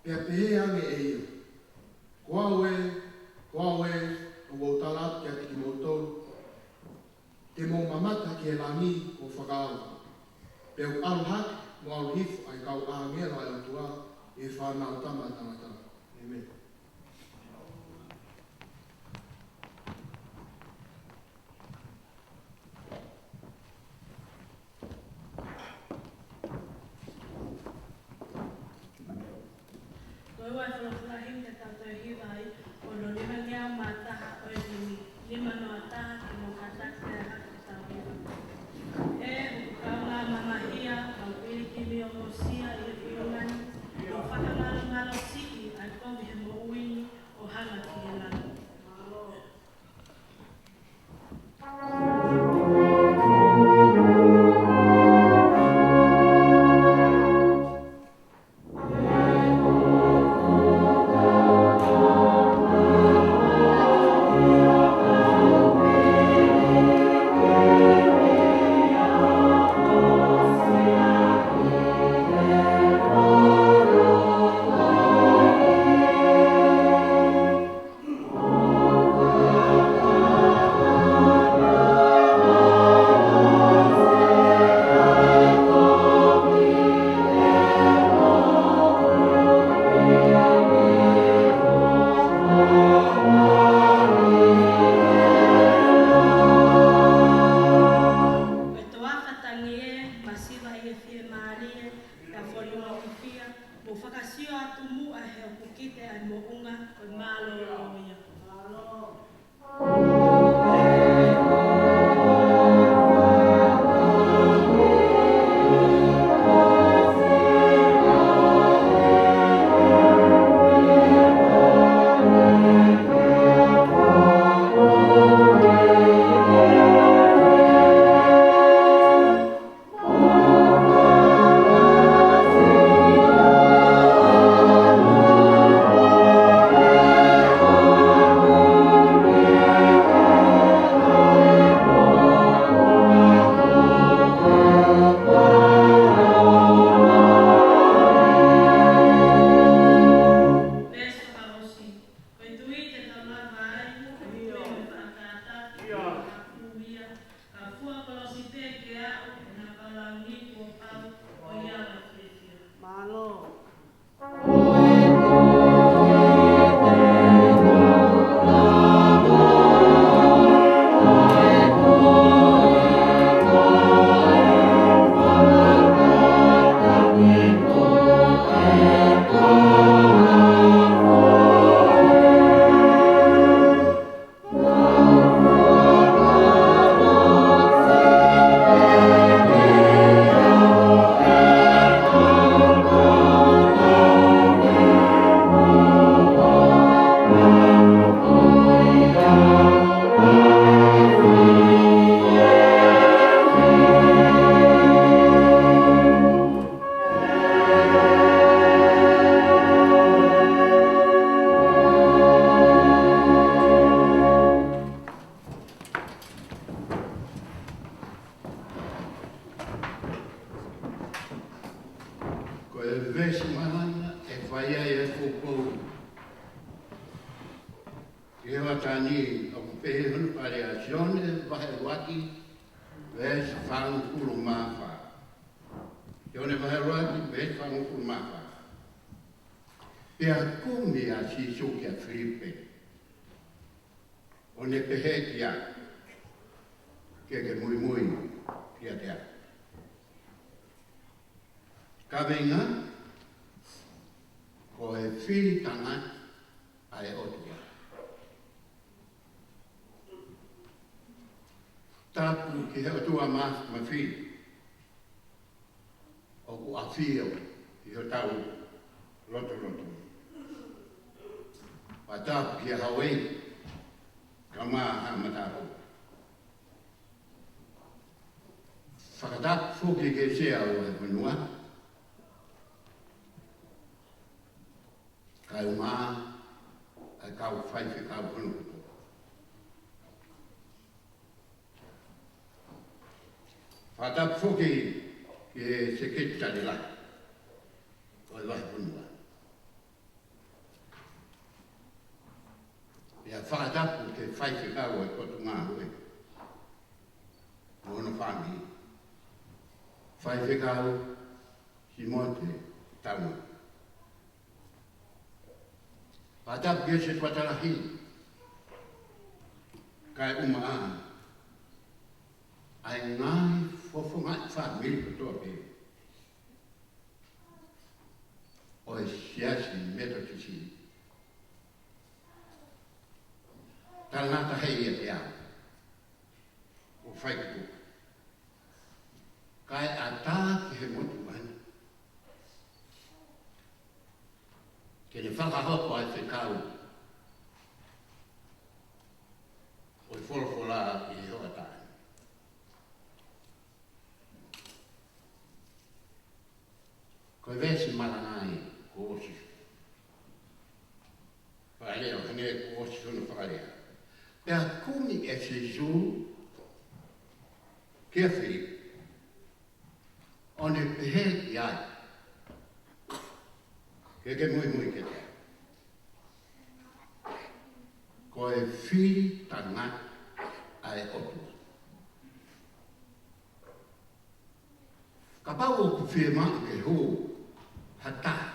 Pea pehē ange ʻe ia, Ko au ē, ko au ē, ʻoku ou tala atu kiate kimoutolu, te mou mamata ki he langi ʻo fakaava, pea ʻoku ʻalu hake mo ʻalu hifo ʻa e kau ʻāngelo ʻa e ʻOtua ʻi he Fanautama ʻa Tangata. ʻĒmeni. Ko e ua e folofola himi te tau toe hiva ai, ko hono nimangeau mā taha ʻo e himi, nima noa taha, ke mou kātaki pea hake ke tau hiva. ʻE hoku kaungā mamahia, kau pilikimi ʻo mosia ʻi he fiunga ni, ʻo fakangalongalo siʻi ʻa e kovi he moʻui ni, ʻo hanga ki he langi. Ko e toafa tangi ē, masiva ʻi he fiemālie, ʻa e fonu ʻo e fia, mou fakasio atu muʻa he ʻoku kite ʻa e moʻunga, ko e mālōlō ia. Veesi fakaʻosi. Ko e tui te tau lava ai, ko e tui mo e fakatātā, ʻa ia ʻoku fua kolosi pē ke aʻu, ʻena kau langi kuo pau, ʻo ia ʻoku fiefia. Mālō. Ko e veesi malanga ʻe fai ai e poupou ʻi he ʻaho ni ʻoku pehē hono pale ʻa Sione vahe ʻuluaki, veesi fāngofulu mā fā. Sione vahe ʻuluaki, veesi fāngofulu mā fā. Pea kumi ʻa Sīsū kia Filipe, ʻo ne pehē ki ai, Ke ke muimui kiate au. Kaveinga, Ko e Fili Tangata ʻa e ʻOtua. Tapu ki he ʻOtua Mafimafi, ʻoku ʻafio ʻi hotau lotolotonga. Fakatapu kia Hauei, kae ʻumaʻā haʻa matāpule. Fakatapu foki ki he Sea ʻo e fonua, kae ʻumaʻā ʻa e kau faifekau hono kupu. Fakatapu foki ki he Sekelitali Lahi ʻo e Vahefonua. Pea fakatapu ki he Faifekau Simote Taunga. Pea tapu ki he Setuata Lahi, kae ʻumaʻā ʻa e ngaahi fofonga fāmili kotoa pē ʻo e Siasi Metotisi. Talangataha ia ʻiate au ʻo fai ki tuʻa, kae ʻatā ki he motuʻa ni ke ne fakahoko ʻa e fekau ʻo e folofola ʻi he hoʻatā ni. Ko e veesi malanga ia kuo ʻosi fakalea, ʻo hangē kuo ʻosi hono fakalea. Pea kumi ʻe Sīsū kia Filipe, ʻo ne pehē ki ai, Ke ke muimui kiate au. Ko e Fili Tangata ʻa e ʻOtua. Kapau ʻoku fiemaʻu ke hū ha taha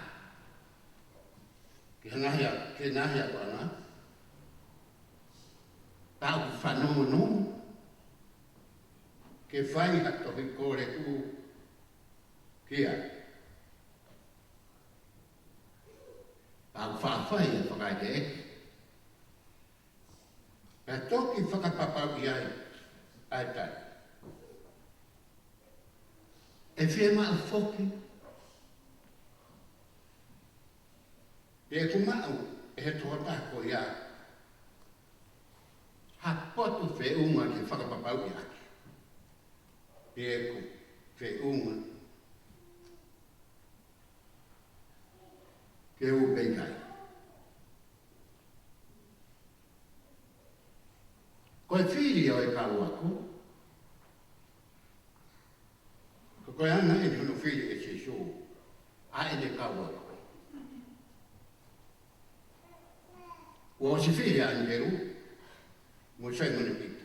ki he ngaahi a-, ki he ngaahi ʻakuʻanga, pea ʻoku fanongonongo ke fai ha tohi kole hū ki ai, pea ʻoku faʻa fai e fakaʻekeʻeke, pea toki fakapapauʻi ai ʻa e tali, ʻe fiemaʻu foki pe ʻoku maʻu ʻe he tokotaha ko ia ha poto feʻunga ke fakapapauʻi ʻaki, pe ʻoku feʻunga ke ʻū pe ʻikai. Ko e fili ʻo e kau ako, ko, ko e anga ʻeni hono fili ʻe Sīsū ʻa ʻene kau ako. Kuo ʻosi fili ʻa ʻAnitelū mo Saimone Pita.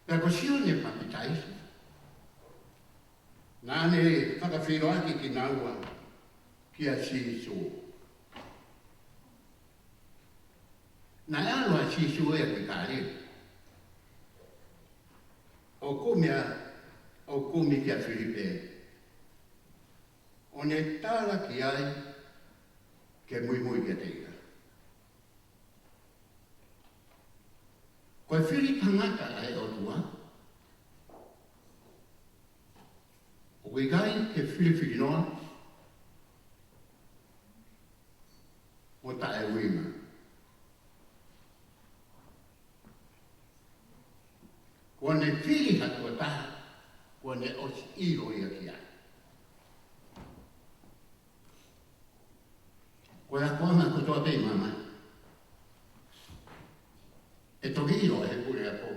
Pea ko Sione Papitaiso, naʻa ne fakafeʻiloaki kinaua kia Sīsū. Naʻe ʻalu ʻa Sīsū ia ki Kāleli ʻo kumi ʻa, ʻo kumi kia Filipe, ʻo ne tala ki ai ke muimui kiate ia. Ko e Fili Tangata ʻa e ʻOtua, ʻoku ʻikai ke filifili noa mo taʻeuiʻi mai. Kuo ne fili ha tokotaha kuo ne ʻosi ʻilo ia ki ai. Ko e akoʻanga kotoa pē ʻi māmani, ʻe toki ʻilo ʻe he puleako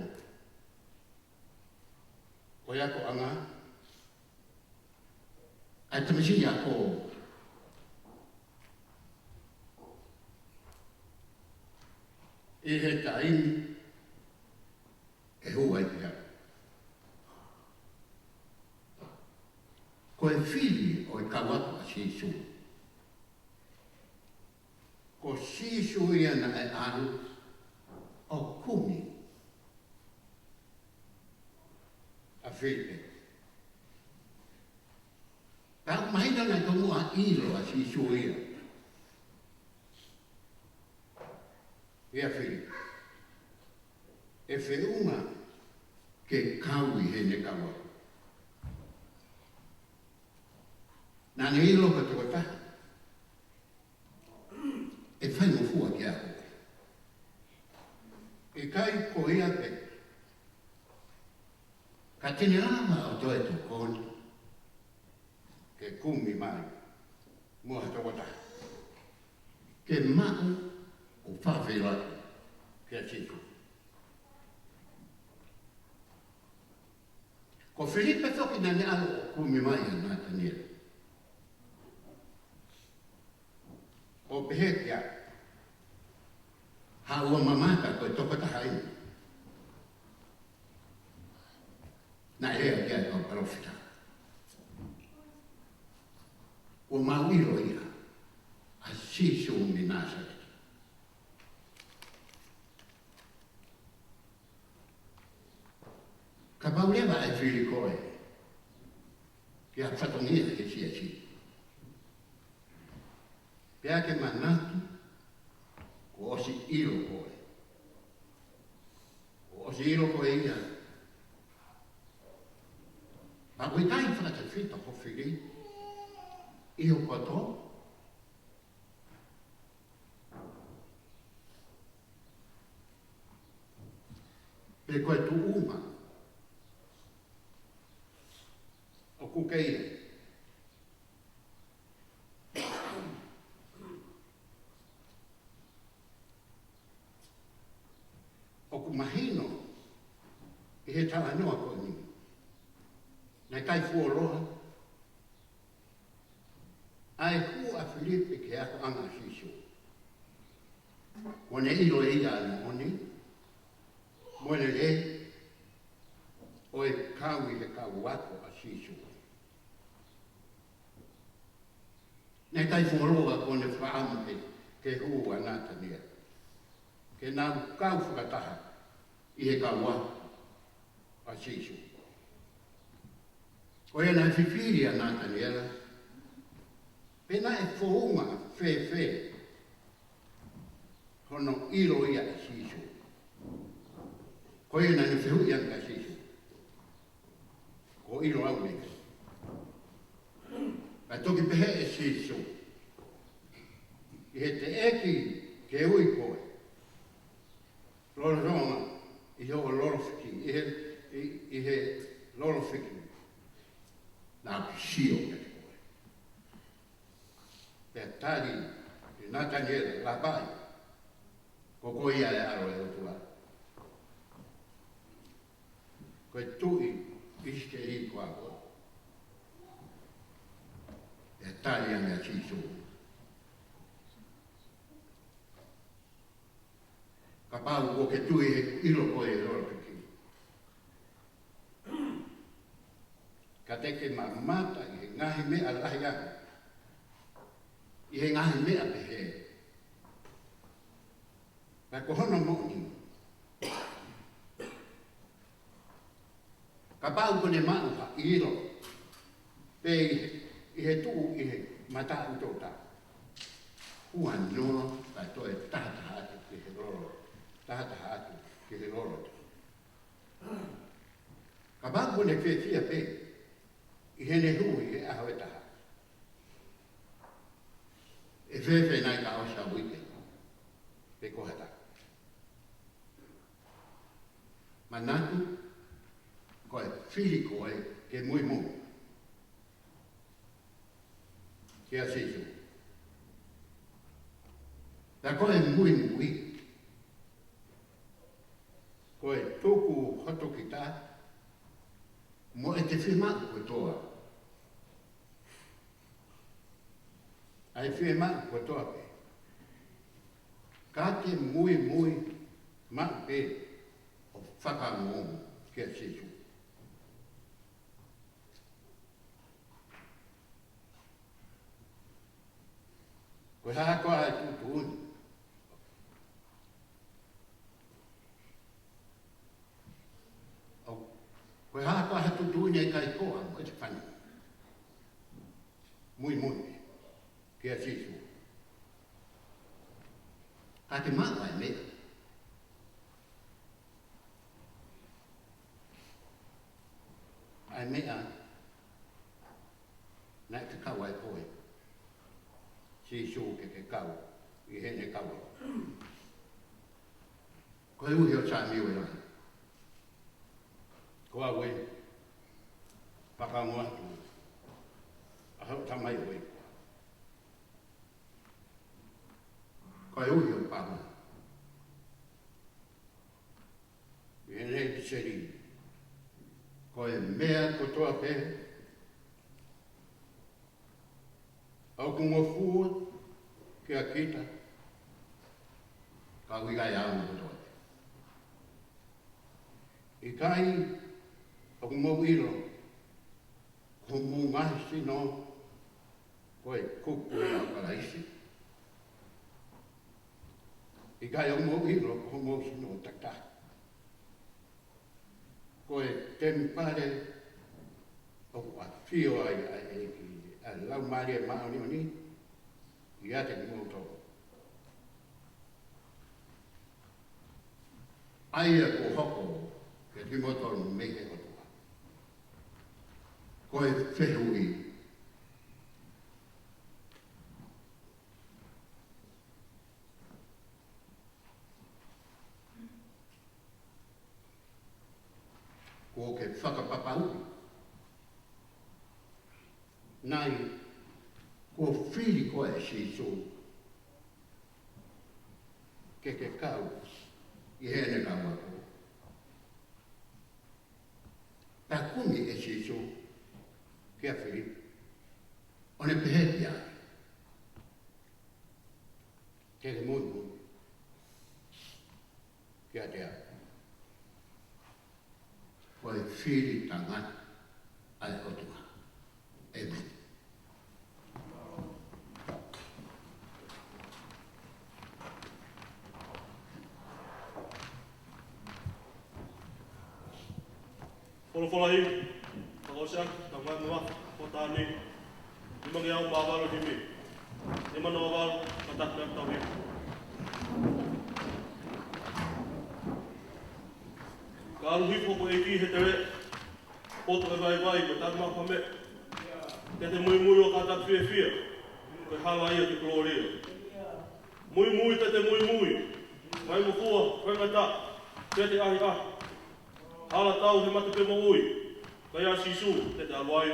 ko e akoʻanga ʻa e tamasiʻi ako ʻi he taimi ʻe hū ai ki ai. Ko e fili ʻo e kau ako ʻa Sīsū, ko Sīsū ia naʻe ʻalu ʻo kumi ʻa Filipe. Pea ʻoku mahino naʻe tomuʻa ʻilo ʻa Sīsū ia ʻia Filipe ʻe feʻunga ke kau ʻi heʻene kau ako. Naʻa ne ʻilo ko e tokotaha ʻe faingofua ke ako. ʻIkai ko ia pē, ka te ne lava ʻo toe tokoni ke kumi mai mo ha tokotaha ke maʻu ʻo fakafeʻiloaki kia Sīsū. Ko Filipe foki naʻa ne ʻalu ʻo kumi mai ʻa Nataniela ʻo pehē ki ai, haʻu ʻo mamata ko e tokotaha eni naʻe lea ki ai ko e palōfita. Kuo mau ʻilo ia ʻa Sīsū mei Nāsaleti. Kapau leva ʻe fili koe ki ha fatongia he siasi, pea ke manatu kuo ʻosi ʻilo koe. Kuo ʻosi ʻilo koe ia. Pea ʻoku ʻikai fakatefito ho fili ʻi ho poto pe ko e tuʻunga ʻoku ke ʻi ai. ʻOku mahino ʻi he talanoa ko eni, naʻe ʻikai fuoloa ʻa e hū ʻa Filipe ki he akoʻanga ʻa Sīsū. Kuo ne ʻilo ʻe ia ʻa e moʻoni mo e lelei ʻo e kau ʻi he kau ako ʻa Sīsū. Naʻe ʻikai fuoloa kuo ne fakaʻamu ke, ke hū ʻa Nataniela ke nau kau fakataha ʻi he kau ako ʻa Sīsū. Ko ia naʻe fifili ʻa Nataniela pe naʻe founga fēfē hono ʻilo ia ʻa Sīsū. Ko ia naʻa ne fehuʻi ange kia Sīsū, kuo ʻilo au mei fē? Pea toki pehē ʻe Sīsū, ʻi he teʻeki ke ui koe lolotonga ʻi hoʻo lolo fiki, ʻi he, ʻi, ʻi he lolo fiki, naʻa ku sio kiate koe. Pea tali ʻe Nataniela, Lāpai, ko koe ia ʻa e ʻAlo ʻo e ʻOtua. Ko e Tuʻi ʻIsileli koā koe. Pea tali ange ʻa Sīsū, Kapau kuo ke tui he ʻilo koe ʻi he lolo fiki, ka te ke mamata ʻi he ngaahi meʻa lahi ange, ʻi he ngaahi meʻa pehē, pea ko hono moʻoni, kapau kuo ne maʻu ha ʻilo pē ʻi he, ʻi he tuʻu ʻi he mataʻu tōtā, huanoa kae toe tahataha atu ki he lolo, tahataha atu ki he lolo. Kapau kuo ne fiefia pē ʻi heʻene hū ʻi he ʻaho ʻe taha, ʻe fēfē nai ka ʻosi ha uike pe ko ha taʻu? Manatu, ko e fili koe ke muimui kia Sīsū. Pea ko e muimui, ko e tuku hoto kita mo ʻete fiemaʻu kotoa, ʻa e fiemaʻu kotoa pē, ka ke muimui maʻu pē ʻo fakaongo kia Sīsū. Ko e hā koā e tuʻutuʻuni? ʻO, ko e hā koā ha tuʻutuʻuni ʻe ʻikai koa mo ʻete fani? Muimui kia Sīsū. Ka te maʻu ʻa e meʻa, ʻa e meʻa naʻe ke kau ai koe, Sīsū ke ke kau ʻi heʻene kau. Ko e ʻuhi ʻo Samiuela, ko au ē, fakaongo atu ʻa hoʻo tamai ʻo e ʻEiki. Ko e ʻuhi ʻo Pāmua, ʻi heʻene ʻipiseli, ko e meʻa kotoa pē ʻoku ngofua kia kita, ka ʻoku ʻikai ʻaonga kotoa pē. ʻIkai ʻoku mou ʻilo ko homou ngaahi sino Ko e kupu ia ʻo Kalaisi. ʻIkai hoʻomou ʻilo ko homou sino ʻo takitaha. Ko e temipale ʻoku ʻafio ai ʻa e ʻEiki, ʻa e Laumālie Māʻoniʻoni ʻiate kimoutolu. ʻA ia kuo hoko kiate kimoutolu mei he ʻOtua. Ko e fehuʻi, kuo ke fakapapauʻi nai kuo fili koe ʻe Sīsū ke ke kau ʻi heʻene kau ako? Pea kumi ʻe Sīsū kia Filipe, ʻo ne pehē ki ai, ke ke muimui kiate au. Ko e fili tangata ʻa e ʻOtua. ʻĒmeni. Folofola himi, fakaʻosi atu, tau mai mo ʻaho, ko e taimi ni, nimangeau mā valu himi, nima noa valu, kātaki atu tau himi. Ka ʻalu hifo ko e ʻEiki he tele, poto e vaivai ko e tali maʻu ha meʻa. Te te muimui ʻo kātaki fiefia, ko e hala ia ki he kolōlia. Muimui te te muimui, mai mo fua, ko e ngata, te te ʻahiʻahi. Hala tau he mate pē moʻui, ka ʻia Sīsū te te ʻalu ai.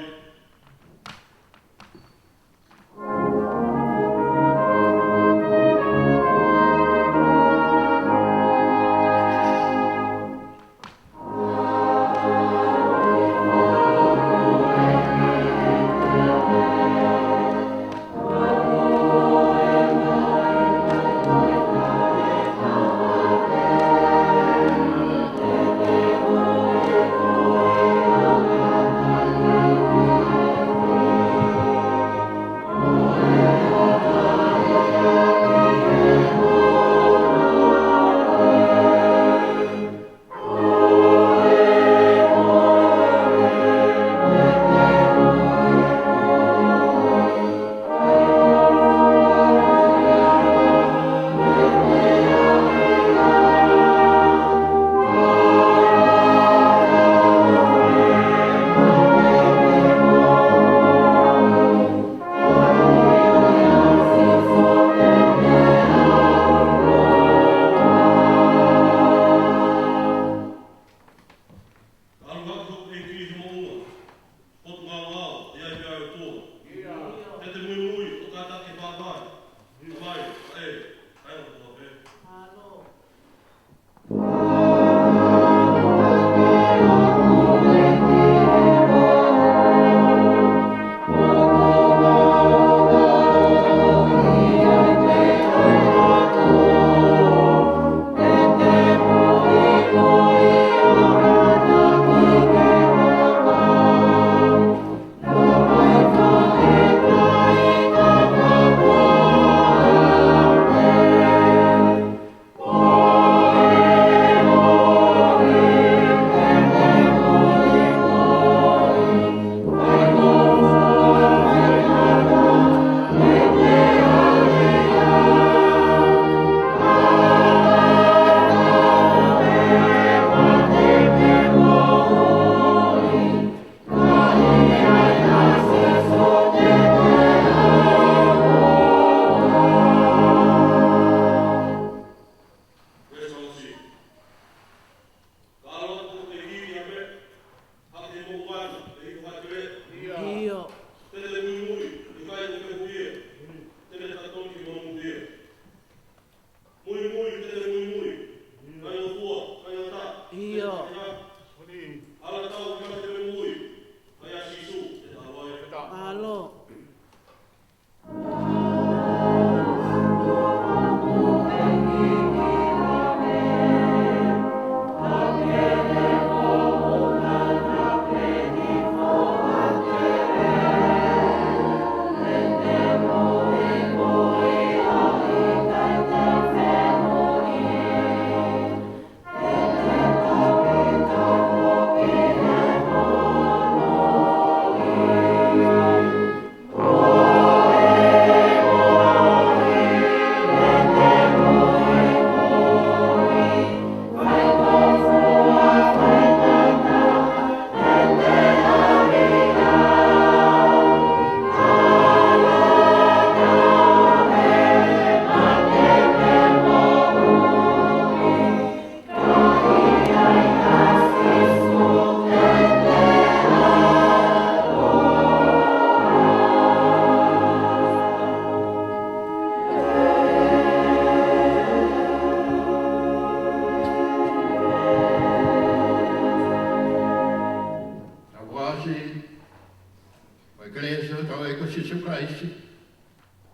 Ko e kelesi ʻa hotau ʻEiki ko Sīsū Kalaisi,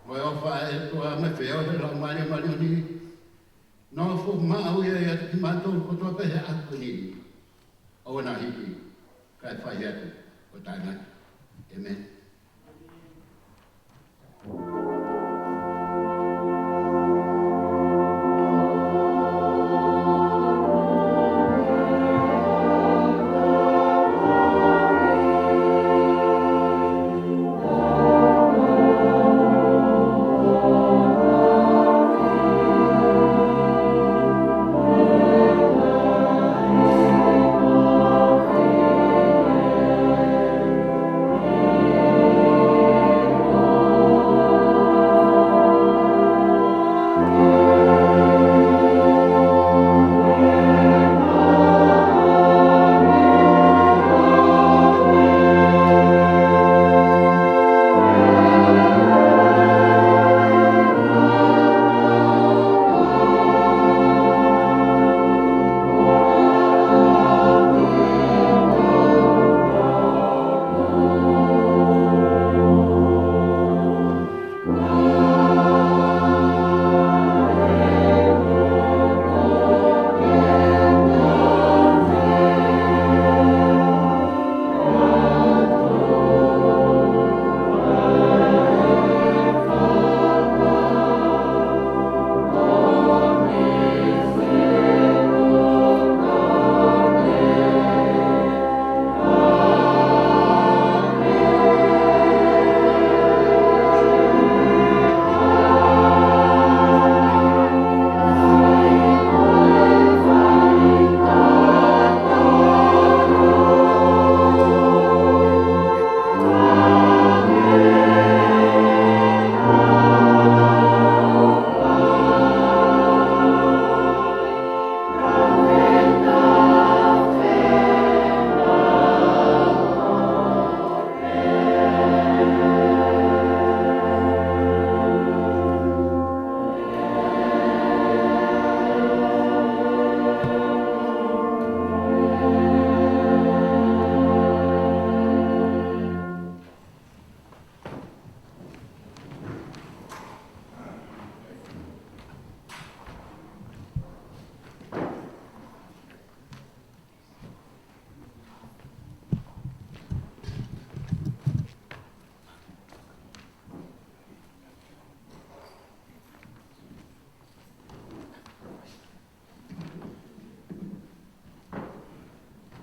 mo e ʻofa ʻa e ʻOtua, mo e feohi ʻa e Laumālie Māʻoniʻoni, nofomaʻu ia ʻiate kimautolu kotoa pē he ʻaho ni, ʻo na hiki, kae fai atu ʻo taʻengata. ʻĒmeni.